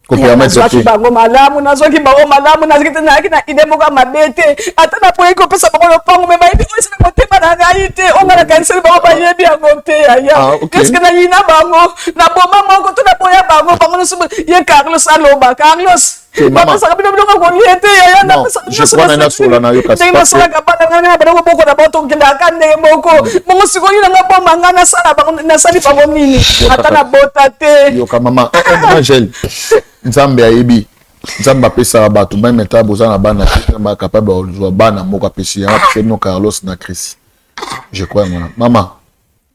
nazwaki bango malamu nazwaki bango malamu nazalaki na ide moko ya mabe te ata naboyaki kopesa bango lopango me bayebi oyo esala motema na ngai te oyo ngai nakaniseli bango bayebi yango te yaya ah, eske nayina bango naboma moko to naboya bango bango nyonso ye carlos aloba carlos bapesaka bino biloko kolie te yaya ndenge nasalaka bana ngai na bana koboko na bango tokendaka ndenge moko mm. bongo sikoyo nanga boma ngai nasala bango nasali bango nini ata nabota te yoka mama eh, eh, mama Angèle nzambe ayebi nzambe apesaka bato meme ata boza na bana te nzambe akapable ya kozwa bana moko apesi yango apesi bino Carlos na Chris je crois yango wana mama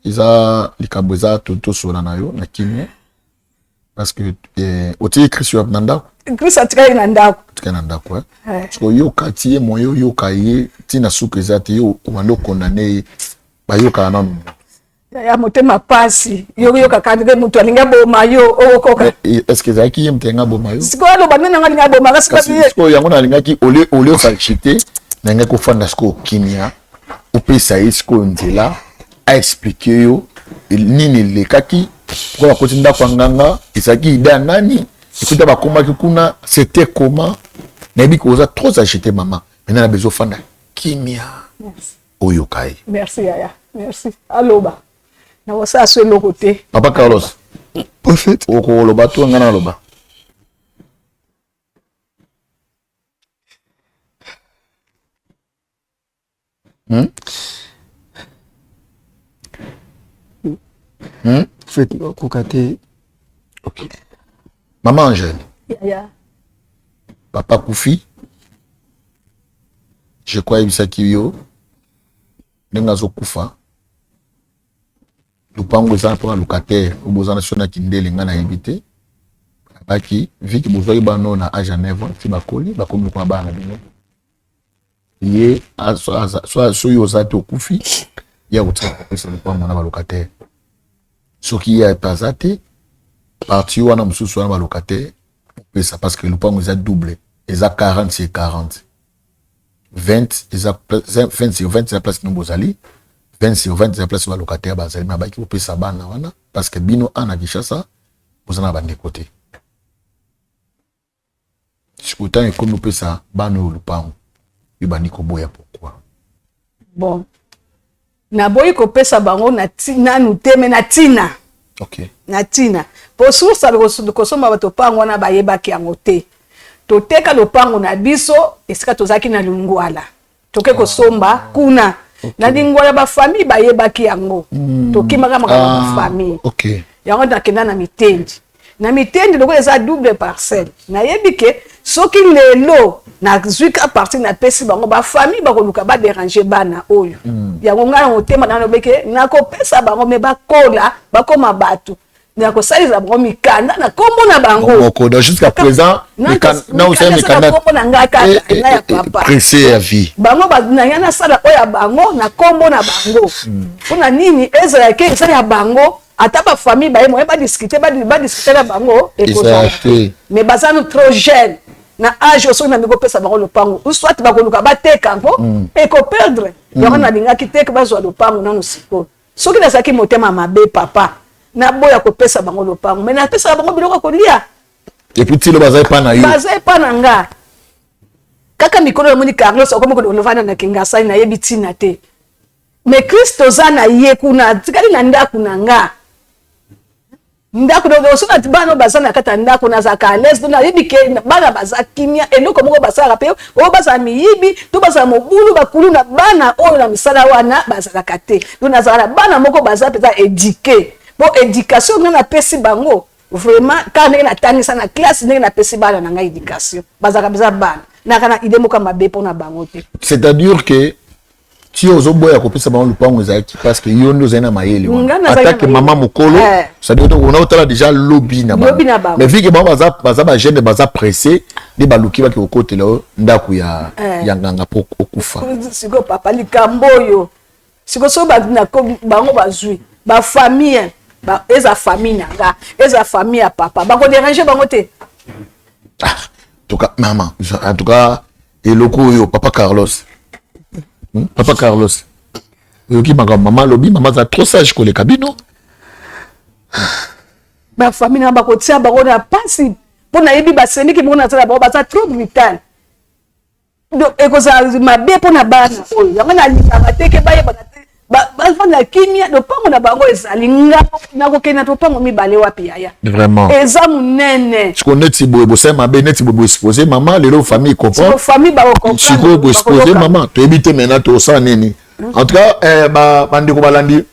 eza likambo eza tosola na yo na kimia. Parce que eh, otiki Chris wapi na ndako? Chris atikali na ndako. Atikali na ndako eh. eh. Parce que oyoka ti ye moyen oyoka ye ti na suka eza te yo obandi okondane ye bayokaka nanu. Ya motema pasi yo yoka ndenge moto alingi aboma yo okoka. Est ce que ezalaki ye moto alingi aboma yo? Sikoyo aloba nani yango alingi aboma nga sikoyo yango nalingaki olie olie osachite nalingaki kofanda sikoyo kimia opesa ye sikoyo nzela a expliquer yo nini elekaki pourquoi bakoti ndako ya nganga ezalaki ide ya nani ekuta bakomaki kuna c'était comment nayebi ke oza trop agité mama maintenant na besoin ofanda kimia oyoka ye merci yaya merci aloba nakosala so eloko te papa carlos prophète okoloba to ngai naloba Hmm? Hmm? Faites koka te. Ok. Maman Angèle. Yeah, yeah. Papa Koufi. Je crois yebisaki yo ndenge azokufa lupango eza mpo na locataire oyo boza na so na kindele ngai nayebi te abaki viki bozwaki bano na age ya 9 ans ti bakoli bakomi lokola bana na bino ye soki oza te okufi ye akotika kopesa lopango na balocataire soki ye pe aza te parti wana mosusu wana balocataire opesa parce que lopango eza double eza 40 sur 40 20 eza 20 sur 20 eza place bino bozali 20 sur 20 eza place balocataire bazali me abaki kopesa bana wana parce que bino a na Kinshasa boza na bandeko te Sikoyo ntango ekomi opesa bana oyo lupango, yo bandi koboya pourquoi? Bon, naboyi kopesa bango na nanu te me na ntina okay. na ntina po source kosomba bato lopango wana bayebaki yango te toteka lopango na biso esika tozalaki na lingwala toke kosomba ah. kuna okay. na lingwala bafamille bayebaki yango mm. tokimaka makambo ya ah, bafamille okay. yango nakenda na mitendi na mitendi lokola eza double parcelle nayebi ke soki lelo nazwi ka parti napesi bango bafamille bakoluka baderange bana oyo mm. yango ngai na motema nalobi ke nakopesa bango me bakola bakoma bato na kosalisa bango mikanda na kombo na bango moko donc jusqu'à présent na osala mikanda kombo na ngai kaka eh, eh, na ya eh, papa pressé ya vie bango na ya nasala oyo ya bango na kombo na bango mpo na nini ezala ke eza ya bango ata ba famille baye moyen ba discuter ba discuter na bango ekozala te mais baza no trop jeune na age oyo soki nalingi kopesa bango lopango ou soit bakoluka bateka yango mm. ekoperdre yango nalingaki te ke bazwa lopango nano sikoyo Soki nazalaki motema mabe papa, naboya kopesa bango lopango, mais napesaka bango biloko ya kolia. Et puis tilo baza epa na yo. Baza epa na nga. Kaka mikolo namoni Carlos akomi kolovanda na Kingasani, nayebi ntina te. Mais Christ oza na ye kuna, atikali na ndako na nga. Ndako donc soki ati bana baza na kati ya ndako nazalaka à l'aise donc nayebi ke bana baza kimia eloko moko basalaka mpe oyo bazala miyibi to bazala mobulu bakulu na bana oyo na misala wana bazalaka te donc nazala na bana moko baza mpenza éduqué po éducation ngai napesi bango vraiment kaka ndenge natangisa na classe ndenge napesi bana na ngai éducation bazalaka mpenza bana naka na idée moko ya mabe mpo na bango te c'est-à-dire que ti ozoboya kopesa bango lupango ezalaki parce que yo nde ozali na mayele wana atake mama mokolo eh. c'est-à-dire ona otala déjà lobi na bango mais vu que bango baza baza ba jeune baza pressé nde baluki bake kokotela yo ndako ya eh. ya nganga mpo okufa sikoyo papa likambo oyo sikoyo soki bango bazwi bafamille eza famille na nga eza famille ya papa bakoderange bango te ah, en tout cas maman en tout cas eloko oyo papa carlos hmm? papa carlos oyoki makambo mama alobi mama aza trop sage koleka bino bafamille na bakotia bango na mpasi mpo nayebi basemiki bango nazala bango baza trop brutal donc ekozala mabe mpo na bana oyo yango nalingaka te ke bayebana te bafanda kimia lopango na bango ezali nga nakokende na lopango mibale wapi yaya vraiment eza monene siko neti boye bosali mabe neti boye boexpose mama lelo famille comprend famille bakocomprendre sikoyo boexpose mama toyebi te maintenant tosala nini en tout cas eh, bandeko balandi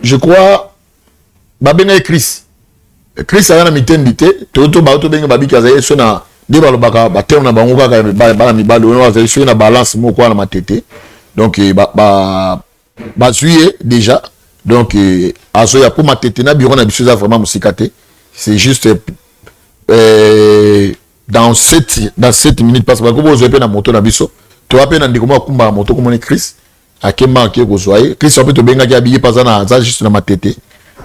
je crois babengaki chris chris aza na mitendi te to to bato tobenga babiki azali so na nde balobaka baterme na bango kaka bana mibali oyo azali soki na balance moko wana matete donc eh, bazwi ye déjà donc eh, azoya mpo matete na bureau na biso eza vraiment mosika te. C'est juste dans 7 dans 7 minutes parce que bakoki bozwa mpe na moto na biso. Toya mpe na ndeko moko akumbaka moto komoni Chris akemba ake kozwa ye. Chris mpe tobengaki abiye mpe aza na aza juste na matete,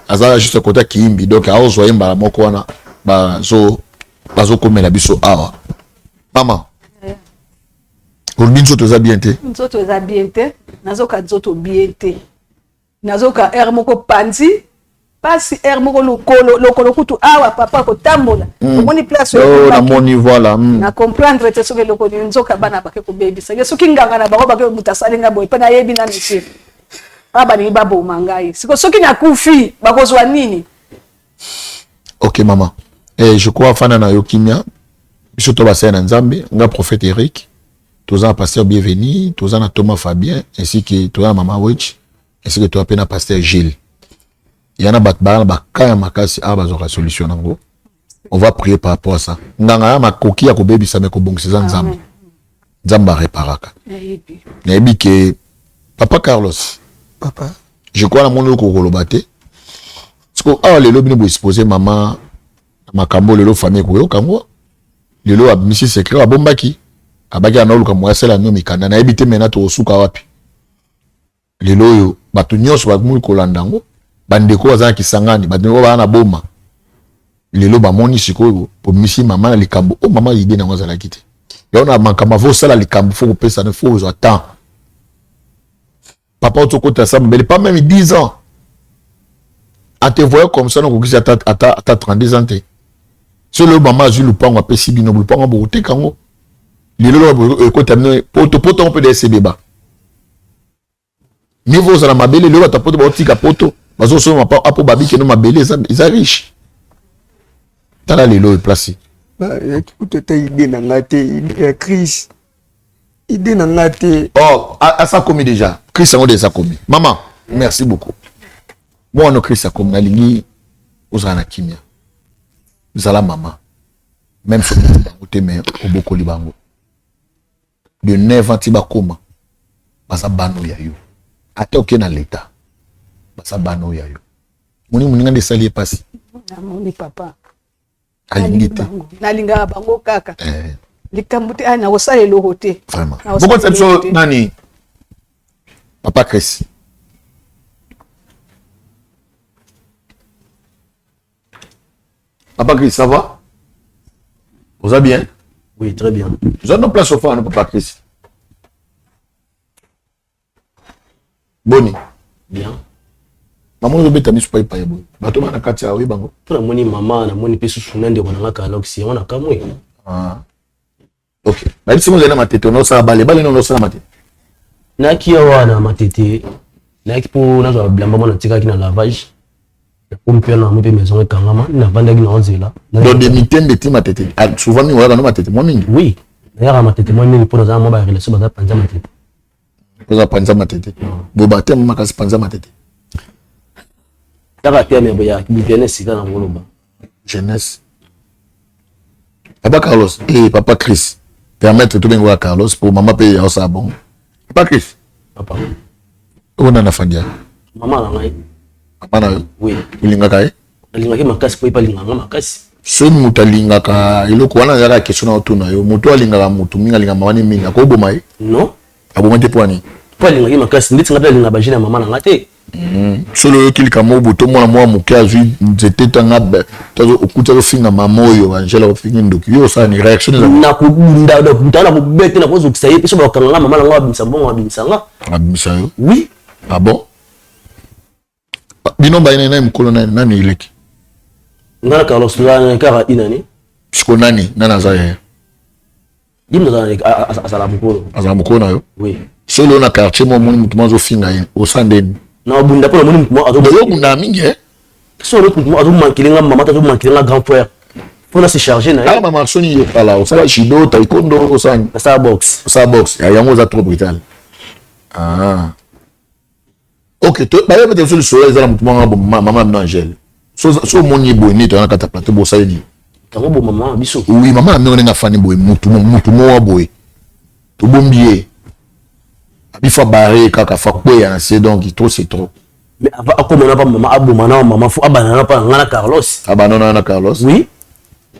aza juste côté ya Kiyimbi, donc aozwa ye mbala moko wana bazo bazokomela biso awa. Mama, olobi nzoto eza bien te? Nzoto eza bien te, nazoka nzoto bien te, nazoka heure moko panzi pasi, heure moko lokolo, lokolo kutu awa papa kotambola. Omoni place oyo? Namoni, voilà. Na comprendre te soki eloko nini. Nzoka bana bake kobebisa ye, soki nganga na bango bake, moto asali nga boye mpe nayebi nanu te. Awa balingi baboma ngai siko, soki nakufi bakozwa nini? Ok mama, je crois fanda na yo kimia. Biso to basali na Nzambe, nga prophète Eric, toza na pasteur Bienvenu, toza na Thomas Fabien, ainsi que toza na mama Wich, ainsi que toza mpe na pasteur Gilles. Ya na bato baa na baka ya makasi awa bazwaka solution nango. On va prier par rapport à ça. Nganga ya makoki ya kobebisa me kobongisa eza Nzambe. Nzambe areparaka. Nayebi ke papa Carlos, papa, je crois namoni oko koloba te. Siko awa lelo bino boexpose mama na makambo, lelo famille ekoyoka yango. Lelo abimisi secret abombaki, abaki ana oluka moya asala no mikanda. Nayebi te mena tokosuka wapi. Lelo oyo bato nyonso bakomi kolanda yango, bandeko baza na Kisangani, bandeko baza na Boma, lelo bamoni sikoyo bomisi mama na likambo oyo mama idée nango azalaki te. Yango na makambo avo osala likambo, fo kopesana, fo ozwa temps. Papa otokota sa mobele pas même 10 ans en te voyant comme ça, nakokisi ata, ata, ata 32 ans te. So lelo mama azwi lupango, apesi bino lupango, bokoteka yango lelo ekota bino poto poto yango mpe desebeba mieux ozala mabele. Lelo bato ya poto baotika poto, bazosomba mapango apo babikeno mabele eza riche. Tala lelo oyo place. Yaki kutu ata idée na nga te, idée ya Chris, idée na nga te. Oh, asa komi déjà Chris yango déjà komi. Mama, merci beaucoup. Mwana Chris akomi, nalingi ozala na kimia, zala mama. Même soki bango te, mais obokoli bango de 9 ans ti bakoma, baza bana oyo ya yo. Ata oke na leta, baza bana oyo ya yo. Moni moninga nde esali ye mpasi. Namoni papa. Alingi te. Nalingaka bango kaka. Likambo te, nakosala eloko te. Vraiment, bokotisa biso nani, papa Chris? Papa Chris, ça va? Oza bien? Oui, très bien. Oza no place ofana, papa Chris? Boni? Bien. Namoni ozobeta miso paipai boye, bato bana kati ya oyebango. Mpo namoni mama, namoni mpe susu na ndeko na nga Kalox, yango na kamwe. Ah. Ok, bayebisi ngo ozali na Matete, onosala bale bale nini, onosala Matete? Nayaki awa na Matete, nayaki mpo nazwa bilamba mwana natikaki na lavage. Nakomi mpe wana, mpe maison ekangama, navandaki na nzela. Donc de Mitembe ti Matete, ah, souvent mingi oyaka no Matete mwa mingi? Oui, nayaka Matete mwa mingi mpo nazala mwa barelation baza panza Matete. Oza panza Matete bo batema makasi panza Matete. Kaka terme ya jeunesse sika na koloba. Jeunesse. Papa Carlos et papa Chris, permettre tobengoka Carlos po mama mpe aosala bongo. Papa Chris. Papa. Oyo nani afandi ya? Mama na ngai. Mama na yo? Oui. Olingaka ye? Nalingaki makasi po ye mpe alingaka nga makasi. Soki moto alingaka eloko wana, ezalaka question na otuna yo. Moto alingaka motu mingi, alingaka mama ne mingi, akoboma ye? Non. Aboma te, mpo ani? Mpo alingaki makasi ndeti nga mpe alingaka bagene ya mama na nga te. Solo oyoki likambo oyo boto mwana mwa moke azwi nzete tanga okuti azofinga mama oyo Angela, ofingi ndoki, yo osala ni réaction eza? Nakobunda, nakobunda, nakobete, nakozokisa ye mpe so bakanga nga mama na nga, babimisa mbongo, babimisa nga. Abimisa yo? Oui. Ah bon, bino bayina nani mokolo nani nani eleki? Nga na Carlos nga kaka inani. Siko nani nani aza yaya? Ye moto azala mokolo. Azala mokolo na yo? Oui. Solo na quartier mo omoni motu mo azofinga ye, osala ndeni? Na obunda mpo namoni motu mo azobunda mingi eh? So motu mo azomankele nga mama to azomankele nga grand frère, mpo na se charge na ye. Kaka mama soni ye kala osala judo, taekwondo, osala? Nasala boxe. Osala boxe, yango oza trop brutal. Ah ok, bayebi ete biso lisolo eza na motu moko mama na bino Angele. So omoni ye boye neti oya na kati ya plateau, bosali nini? Yango bo mama na biso. Oui, mama na bino ndenge afandi boye, mutu mutu mowa boye, tobombi ye, abi fa bare kaka fa kweya na se, donc trop c'est trop. Mais avant akoma na pa mama, aboma na mama, fo abana na pa nga na Carlos. Abana na Carlos. Oui.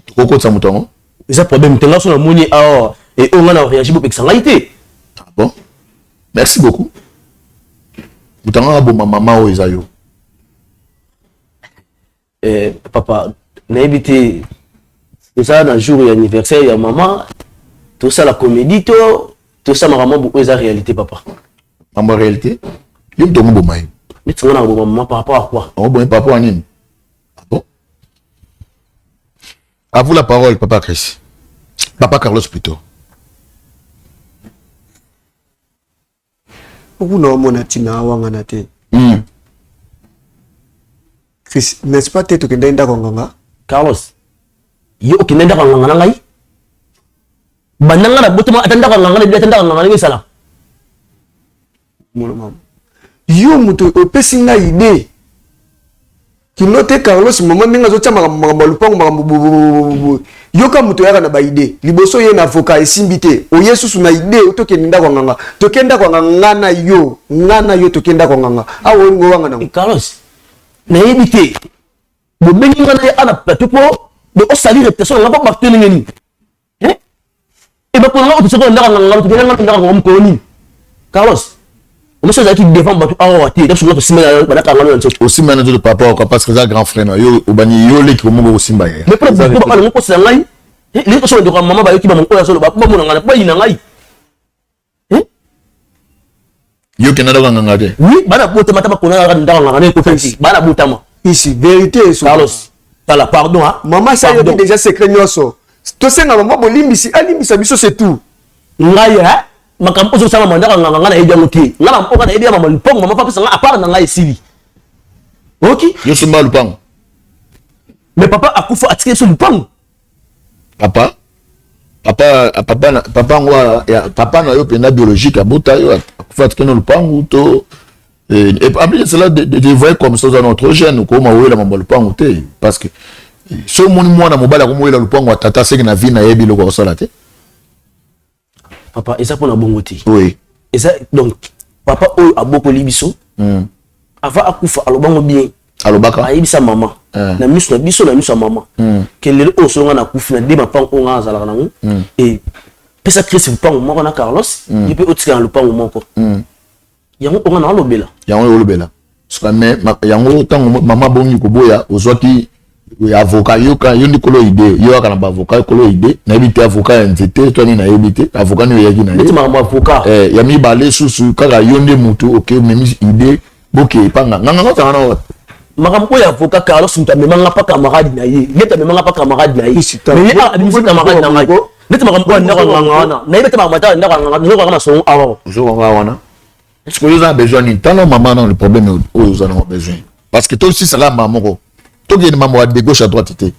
Tokokotisa moto yango. Eza problème te, nga so namoni awa e oyo nga na réagi, bopekisa ngai te. Ah bon, merci beaucoup. Moto yango aboma mama oyo eza yo. Eh, papa, nayebi te, toza na jour ya anniversaire ya mama, tosala comédie to tosala makambo oyo eza réalité, papa. Mambo ya réalité, yo moto yango boma ye. Neti nga na koboma mama par rapport à quoi? Oboma par rapport à nini? Ah bon, à vous la parole, papa Chris, papa Carlos plutôt. Okuna omona ntina awangana te. Chris, n'est-ce pas te tokendaki ndako ya nganga? Carlos, yo okende ndako ya nganga na ngai banda nga na botama, ata ndako ya nganga na ata ndako ya nganga ndenge esala. Mona mama, yo moto opesi ngai idée kino te. Carlos, mama ndenge azotia makambo, makambo ya lupango, makambo boye, yoka moto oyaka na baidée liboso. Oye na avocat, esimbi te, oye susu na idée tokende ndako ya nganga. Tokende ndako ya nganga, nga na yo, nga na yo tokende ndako ya nganga awa, olingo wanga nango. Carlos, nayebi te, bobengi nga na ye ana plateau mpo osali réputation na nga mpo bato ndenge nini e bakolo nga oyo tosoko ndako nganga, tokende nga ndako nganga mokolo nini? Carlos, omosi azalaki devant bato awa te, donc soki tosimba bandaka ngano na nzoto. Osimba na nzoto papa oka parce que eza grand frère na yo, obani yo leki komoko kosimba ye. Mais mpona bato balongo kosela ngai leki kosola ndeko ya mama, bayoki bango oyo azoloba, bamona ngai bayina ngai. Yo kenda ndako ya nganga te? Oui, bana botama ta bakona ndako nganga na ekota te, bana botama. Ici vérité eso. Carlos, tala, pardon hein. Mama sa yebi déjà secret nyonso. Tosenga mama bolimbisi, alimbisa biso, c'est tout. Ngai hein, makambo oyo osala mama ndako nganga, ngai nayebi yango te. Ngai na mpoka nayebi ya mama lupango, mama papesa ngai apart na ngai, esili. Oki. Yo somba lupango? Mais papa akufa, atikeli biso lupango. Papa, papa, papa, papa yango ya papa na yo mpenza biologique abota yo akufa, atikeli na lupangu to? Et en plus de cela, de voyer comme ça, oza na trop jeune okoma oyela mambo ya lupangu te, parce que so omoni mwana mobali akomoyela lupangu ya tata, seki na vie nayebi eloko akosala te. Papa, eza mpona bongo te. Oui. Eza donc papa oyo abokoli biso, avant akufa alobango bien. Alobaka? Ayebisa mama na miso na biso, na miso ya mama, ke lelo oyo soki nga nakufi na de mapango oyo nga azalaka nango, e pesa Chris lupango moko na Carlos, ye mpe otikala na lupango moko. Yango oyo nga na alobela. Yango oyo olobela, mais yango ntango mama bongi koboya, ozwaki avocat. Yoka, yo nde kolo idée, yo kaka na baavocat, kolo idée nayebi te, avocat ya nzete to nini nayebi te, avocat nini oyaki na ye. Neti makambo avocat. Eh, ya mibale susu kaka yo nde mutu oke omemi idée boke epanga nganga ngotanga na wapi? Makambo oyo avocat, Carlos moto amemanga mpa camarade na ye, neti amemanga mpa camarade na ye, mais ye abimisi camarade na ngai. Neti makambo oyo ndako ya nganga wana, nayebi te makambo ata ndako ya nganga, nzokanga masongo awa. Ozokanga wana sikoyo oza na besoin nini? Tala mama, na le problème oyo oza nango besoin, parce que tosisaka mbala moko, tokende mambo ya de gauche à droite te.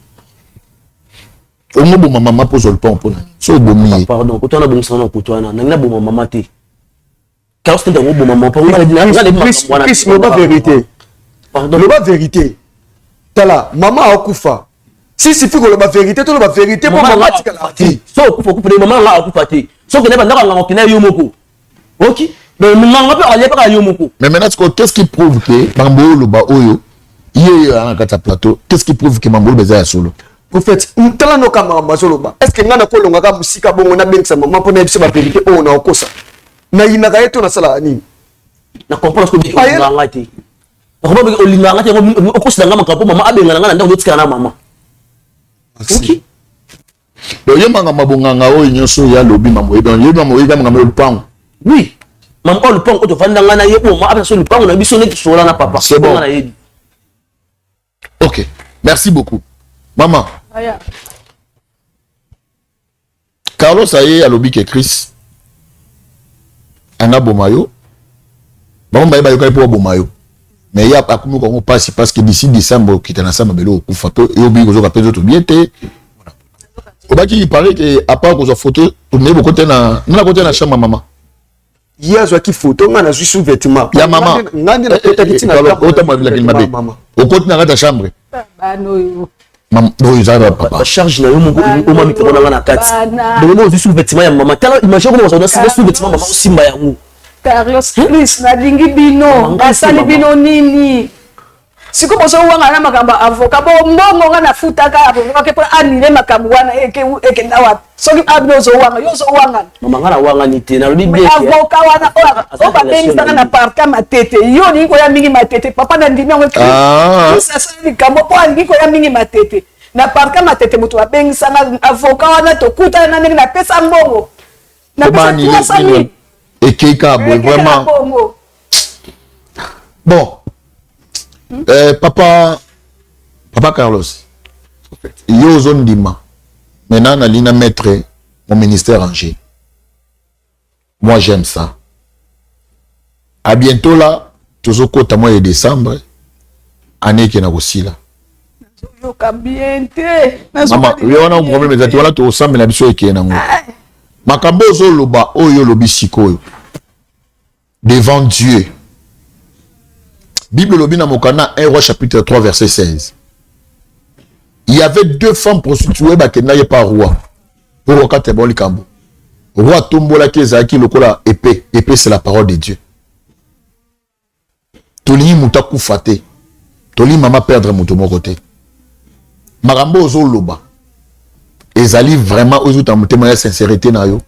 Ongo boma mama mpo ozwa lupango, mpona so obomi ye? Pardon, koto wana bongisaka na koto wana nangi naboma mama te. Carlos te ntango oboma mama mpo nga. Chris, loba vérité. Pardon. Loba vérité. Tala, mama akufa, si suffit koloba vérité, toloba vérité mpo mama atikala te. So okufa, okufa te, mama nga akufa te. So okende bandako ya nganga, okende yo moko, ok, donc nganga mpe alia kaka yo moko. Mais maintenant sikoyo, qu'est-ce qui prouve que makambo oyo oloba oyo ye oyo aya na kati ya plateau, qu'est-ce qui prouve que makambo oloba eza ya solo? Prophète, tala noka makambo azoloba. Est ce que ngai nakolongaka mosika bongo nabengisa mama mpo nayebisa bavérité oyo naokosa? Nayinaka ye to nasalaka nini? Na comprendre soki olingaka ngai te, nakomba olingaka ngai te, okosela ngai makambo mpo mama abengana ngai na ndako, otikala na mama, ok. Donc ye makambo bonganga oyo nyonso oyo alobi, mambo oyebi, yebi mambo, oyebi makambo ya lupango? Oui, mama oyo lupango oyo tovanda ngai na ye, oyo ma apesa so lupango na biso neti sola na papa. C'est bon. Nga nayebi. Ok, merci beaucoup mama. Aya. Carlos aye alobi ke Chris anga boma yo, bango baye bayokaki mpo baboma yo, mais ye akomi kango mpasi parce que d'ici décembre okita na sa mabele okufa mpo yo obi kozoka mpe nzoto bien te. Obaki, il paraît que à part kozwa photo, omeye bokote na nga nakote na chambre ya mama. Ye azwaki photo, ngai nazwi sous vêtement ya mama. Ngai nde nakotaki ntina. Otambola bilakeli mabe, okoti na kati ya chambre. Bana oyo. Oyo eza ba papa. Bacharge na yo moko oma mikro na nga na kati, donc ozwi sous vêtement ya mama, tala, imagine koma ozwa na sous vêtement mama, osimba yango. Carlos Chris nalingi bino nasali bino nini sikoyo bozowanga na makambo ya avocat bo mbongo nga nafutaka avocat ke mpo anile makambo wana ekenda wapi soki abino ozowanga yo ozowangana mama nga nawangani te nalobi bien avocat wana oyo babengisaka na parka matete yo olingi koya mingi matete papa nandimi yango ah. asali likambo mpo alingi koya mingi matete na parka matete moto abengisanga avocat wana tokutana na ndenge napesa mbongo napesa 300 000 ekei kaka boye vraiment bon hmm? eh, papa papa carlos yo ozondima maintenant nalingi na mettre mon ministère en jeu moi j'aime ça à bientôt là tozokota mois de décembre année ekenda kosila nazoyoka bien te mama yo wana problème eza te wana tokosambela biso ekeye nango ah. makambo ozoloba oyo olobi sikoyo devant Dieu Bible elobi na mokanda 1 roi chapitre 3 verset 16 il y avait deux femmes prostituées bakendaki par roi mpo kokata bango likambo roi atombolaki ezalaki lokola épée épée c'est la parole de Dieu tolingi moto akufa te tolingi mama perdre moto moko te makambo ozoloba ezali vraiment ozuta motema ya sincérité na yo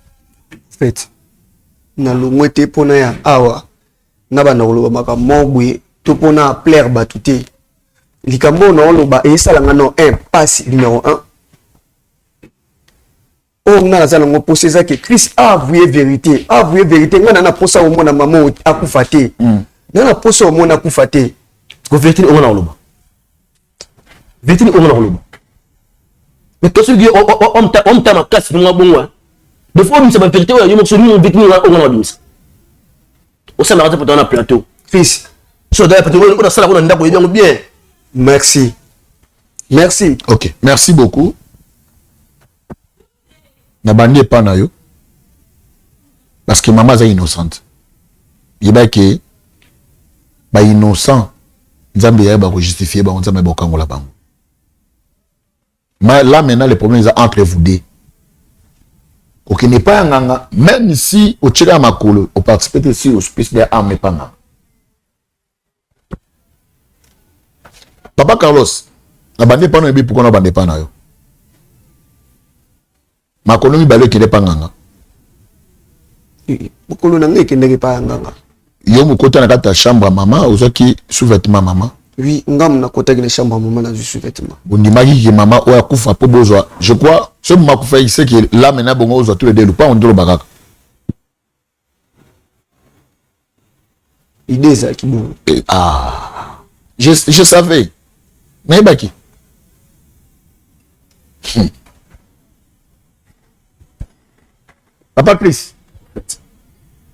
fait nalongwe te mpona ya awa nabanda koloba makambo moko boye to mpona plaire bato te likambo oyo naoloba eyesala nga no un pasi numero 1 oyo nga naza nango mposa eza ke chris avoue verité avoue verité nga na na mposa omona mama akufa te mm. nga na mposa omona akufa te ko verité oyo na koloba verité oyo na koloba mais to soki omta makasi ndonga bongo des fois obimisa baverité oyo yo moko soki verité oyo nga na obimisa osalaka te poto na plateau fils so odala plateau oyo nasalaka na ndako oyebi yango bien merci merci ok merci beaucoup nabandi epa na yo parce que mama aza innocente yeba ke ba innocent nzambe yaye bakojustifie bango nzambe bakokangola bango mais là maintenant le problème eza entre vous deux kokende epai ya nganga même si otyeka makolo oparticipe te si hospice de arme epa nganga Papa Carlos, na bande pa na yebi pourquoi na bande pa na yo. Makolo mibale ekende pa nganga. Mokolo na ngai ekendaki pa ya nganga. Yo mokota na kati ya chambre ya mama ozwaki sous-vêtement mama. Oui, ngam nakotaki na chambre ya mama nazwi sous-vêtement. Bondimaki ke mama oyo akufa mpo bozwa, je crois, soki mama akufaki c'est que là maintenant bongo ozwa tous les deux lupango nde olobaka kaka. Idée ezalaki bongo. Eh, ah, je, je savais. Nayebaki. Papa Chris,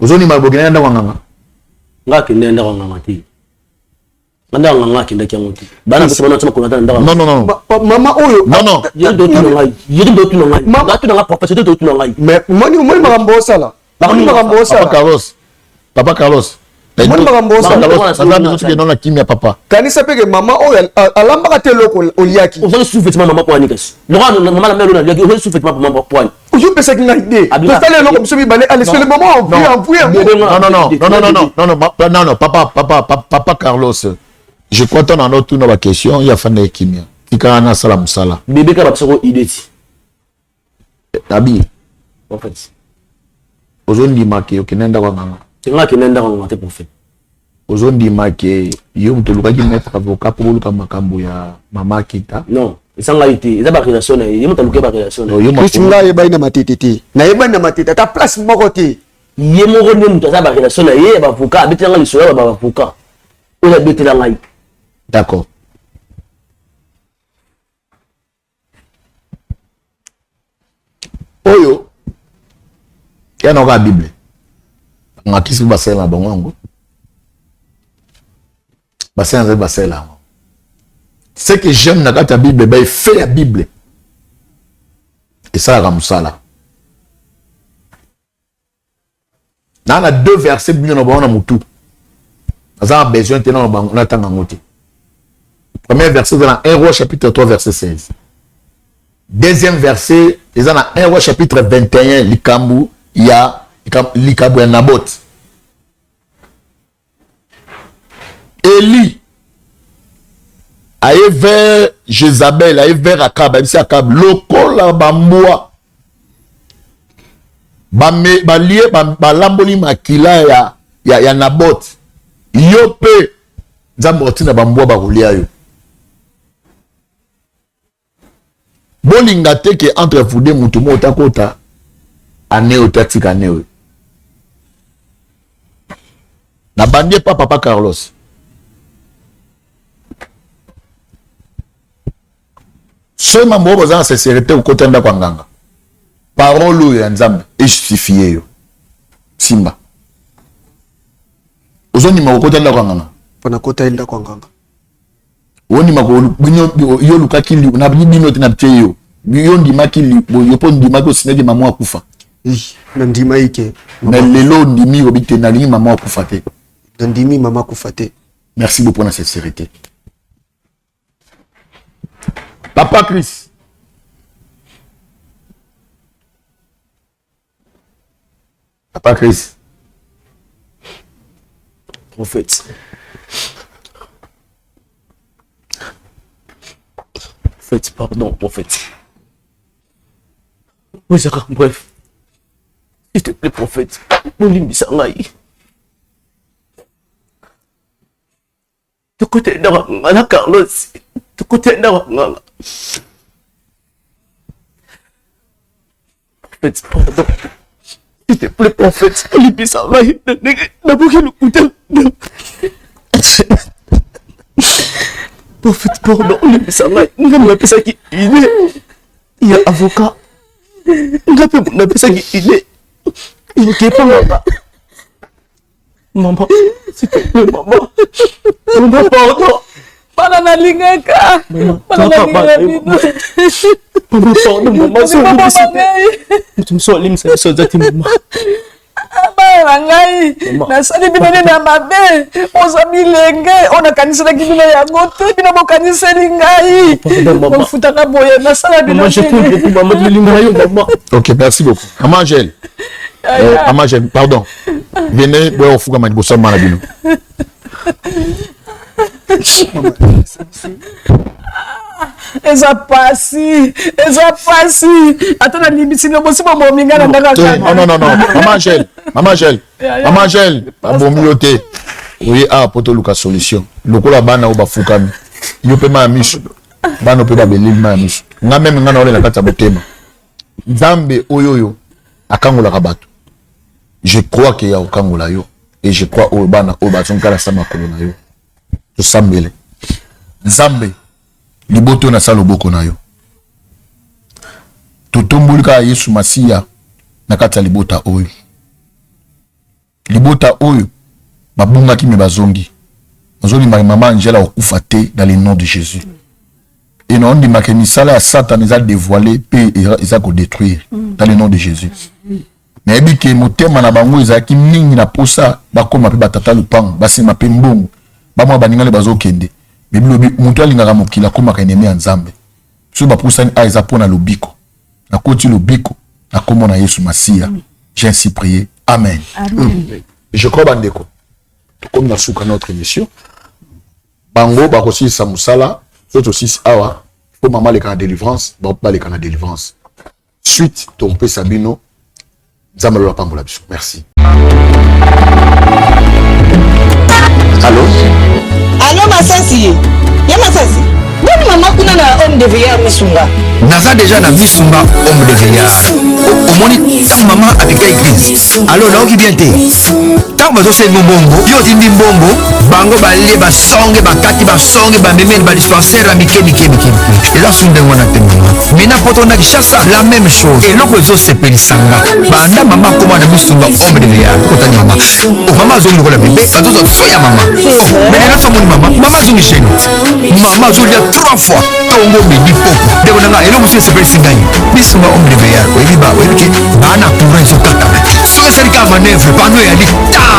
ozondima bokende na ndako ya nganga? Nga akende ndako ya nganga te. Nga ndako ya nganga akendaki yango te. Bana biso bana tsoma kolata ndako. Non non non. Mama oyo. Non non. Ye nde otuna ngai. Ye nde otuna ngai. Nga tuna nga professeur te otuna ngai. Mais moni moni makambo osala. Moni makambo osala. Papa Carlos. Papa Carlos. Moni makambo osala. Aza biso soki nona kimia papa. Kanisa pe ke mama oyo alambaka te eloko oliaki. Ozali sous-vêtement mama poani kasi. Lokola mama na melo na liaki ozali sous-vêtement mama poani. Oyo opesaki ngai idée. Tosali eloko biso mibale allez c'est le moment on vit en vue. Non non non non non non non non non non papa papa papa Carlos. Je crois ton ano tuna ba question ya fanda kimia. Tika na sala musala. Bébé ka ba idée ti. Abi. En fait. Ozondima ke okende ndako ya nganga. Nga akende ndako ya nganga te prophète. Ozondima ke yo moto olukaki maître avocat mpo boluka makambo ya mama Akita. Non, eza ngai te, eza ba relation na ye. Ye moto aluki ba relation na ye. Chris ngai ayebani na matete te. Nayebani na matete ata place moko te. Ye moko nde moto aza ba relation na ye ya ba avocat, abetela ngai lisolo ya ba avocat. Oyo abetela ngai. D'accord. Oyo ya na kaka Bible. Ngakisi basalela bango yango. Basalela nzambe basalela yango. Ce que j'aime na kati ya Bible, ba effet ya Bible esalaka mosala. Na na deux versets bino na bango na mutu. Naza na besoin te na bango na tanga yango te. Premier verset eza na 1 Roi chapitre 3 verset 16. Deuxième verset eza na 1 Roi chapitre 21 likambo ya likambo ya Naboth. Eli aye vers Jezabel, aye vers Akab, ayebisi Akab lokola bambwa balie balamboli makila ya, ya, ya Naboth, yo mpe Nzambe akotinda bambwa bakolia yo. Bolinga te ke entre vous deux mutu moko takota ane oyo tatika ane oyo. Nabandi epa papa Carlos. Soki mambo oyo boza na sincérité kokota ndako ya nganga, parole oyo ya Nzambe ejustifie yo. Simba ozondima kokota ndako ya nganga? Mpo nakota ye ndako ya nganga. Ondima yo olukaki na bino te na tie yo yo ondimaki yo mpo ondimaki osinaki mama akufa. Nandimaki ke. Mais lelo ondimi obi te nalingi mama akufa te. Nandimi mama akufa te. Merci beaucoup na sincérité. Papa Chris. Papa Chris. Prophète. Prophète, pardon, prophète. Oui, bref. S'il te plaît, prophète. Bolimbisa ngai. Tokotela ndako ya nganga na Carlos. Tokotela ndako ya nganga. Prophète, pardon. S'il te plaît, prophète, olimbisa ngai na ndenge naboki lokuta. Prophète, pardon, olimbisa ngai. Ngai napesaki idée ya avocat. Ngai mpe napesaki idée. Okepa nganga. Maman, s'il te plaît, maman. Maman, pardon. Bana nalingaka. Bana nalingaka bino. Maman, pardon, maman. Boboma ngai. Moto mosusu alimisa biso aza te, maman. Bana na ngai, nasali bino nini ya mabe? Oza bilenge oyo nakaniselaki bino yango te, bino bokaniseli ngai. Bofutaka boye, nasala bino nini? Ok, merci beaucoup. Maman Angèle. Maman Angèle, pardon. Venez, boya kofukama liboso ya mama na bino. Eza pasi, eza pasi. Ata nalimbisi bino, bosi bobomi ngai na ndako ya Non, non, non, non. Maman Angèle, Maman Angèle, Maman Angèle, babomi yo te. Oye awa po toluka solution. Lokola bana oyo bafukami. Yo mpe maya miso. Bana mpe babeleli maya miso. Nga meme nga naolela kati ya motema. Nzambe oyo oyo akangolaka bato. Je crois que ya kokangola yo et je crois oyo bana oyo bazongala sa makolo na yo. Tosambele. Nzambe, liboto na sa loboko na yo. Totomboli kaka Yesu Masiya na kati ya libota oyo. Libota oyo babungaki me bazongi. Nazondimaka mama Angela okufa te dans le nom de Jésus. Et naondimaka misala ya Satan eza dévoilé pe eza ko détruire dans le nom de Jésus. Nayebi ke motema na bango ezalaki mingi na posa bakoma pe batata lupango, basema pe mbongo, bamwa baningale bazokende. Mais bilobi moto alingaka mokili akomaka ennemi ya Nzambe. Soki bapusani a eza pona lobiko. Nakoti lobiko na kombo na Yesu Masiya. J'ai ainsi prié. Amen. Amen. Je crois bandeko. Tokomi na suka notre émission. Bango bakosilisa mosala, soki tosilisi awa, po mama aleka na délivrance, bango mpe baleka na délivrance. Suite tokopesa bino. Nzambe alola pambola biso. Merci. Allô? Allô Masasi? Ya Masasi? Boni mama kuna na homme de veillard Misunga? Naza déjà na Misunga homme de veillard. Omoni ntango mama apika église. Alors naoki bien te. Ntango bazosenga mbongo, yo otindi mbongo, bango balie basonge bakati basonge bamemeli ba dispensaire ya mike mike mike mike. Eza su ndenge wana te mama. Maintenant poto na Kinshasa la même chose. Eloko ezosepelisa nga banda mama akoma na Misunga homme de veillard. Otani mama. Oh, mama azongi lokola bebe, bazozwa soin ya mama. Oh, mais lelo somoni mama, mama azongi chez nous. Mama azolia 3 fois tongo midi poko. Ndeko na nga eloko mosusu esepelisi ngai. Misunga homme de veillard, oyebi ba oyebi ke baa na courant ezokatana te. Soki esali kaka manœuvre, panneau eyali tan.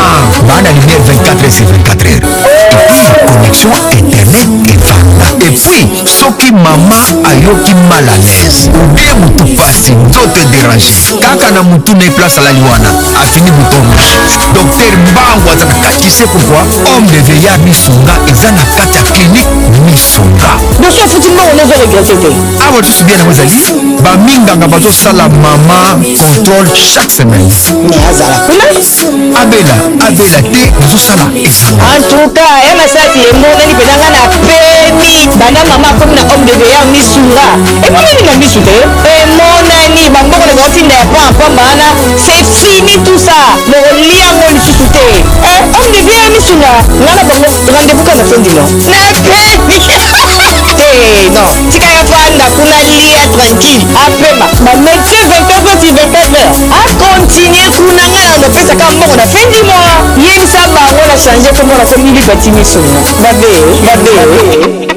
Baa na lumière 24 heures sur 24 heures. Et puis connexion internet evanda. Et puis soki mama ayoki mal à l'aise ou bien mutu pasi nzoto dérange kaka na mutu na ye place alali wana afini bouton rouge. Docteur Mbangu aza na kati. Tu sais pourquoi? Homme de vieillard Misunga eza na kati ya clinique Misunga. Dossier ofuti mbongo nozo regrette te. Awa lisusu bien yango ezali baminganga bazosala mama contrôle chaque semaine. Mais azala kuna. Abela abela te bazosala esanga. En tout cas, ya masasi emonani mpenza nga na pemi banda mama akomi na homme de vieillard Misunga. Emonani na misu te. Emonani bambongo na baotinda ya pamba pamba wana c'est fini tout ça. Bokolia yango lisusu te. Eh, homme de vieillard Misunga nga na bango rendez-vous kaka na fin du mois. Na pemi te non tika ya fanda kuna lia tranquille apema ba médecin 24 heures sur 24 heures acontinue kuna nga na nopesaka mbongo na fin du mois yebisa bango na change kombo na komi libati misunga babe babe.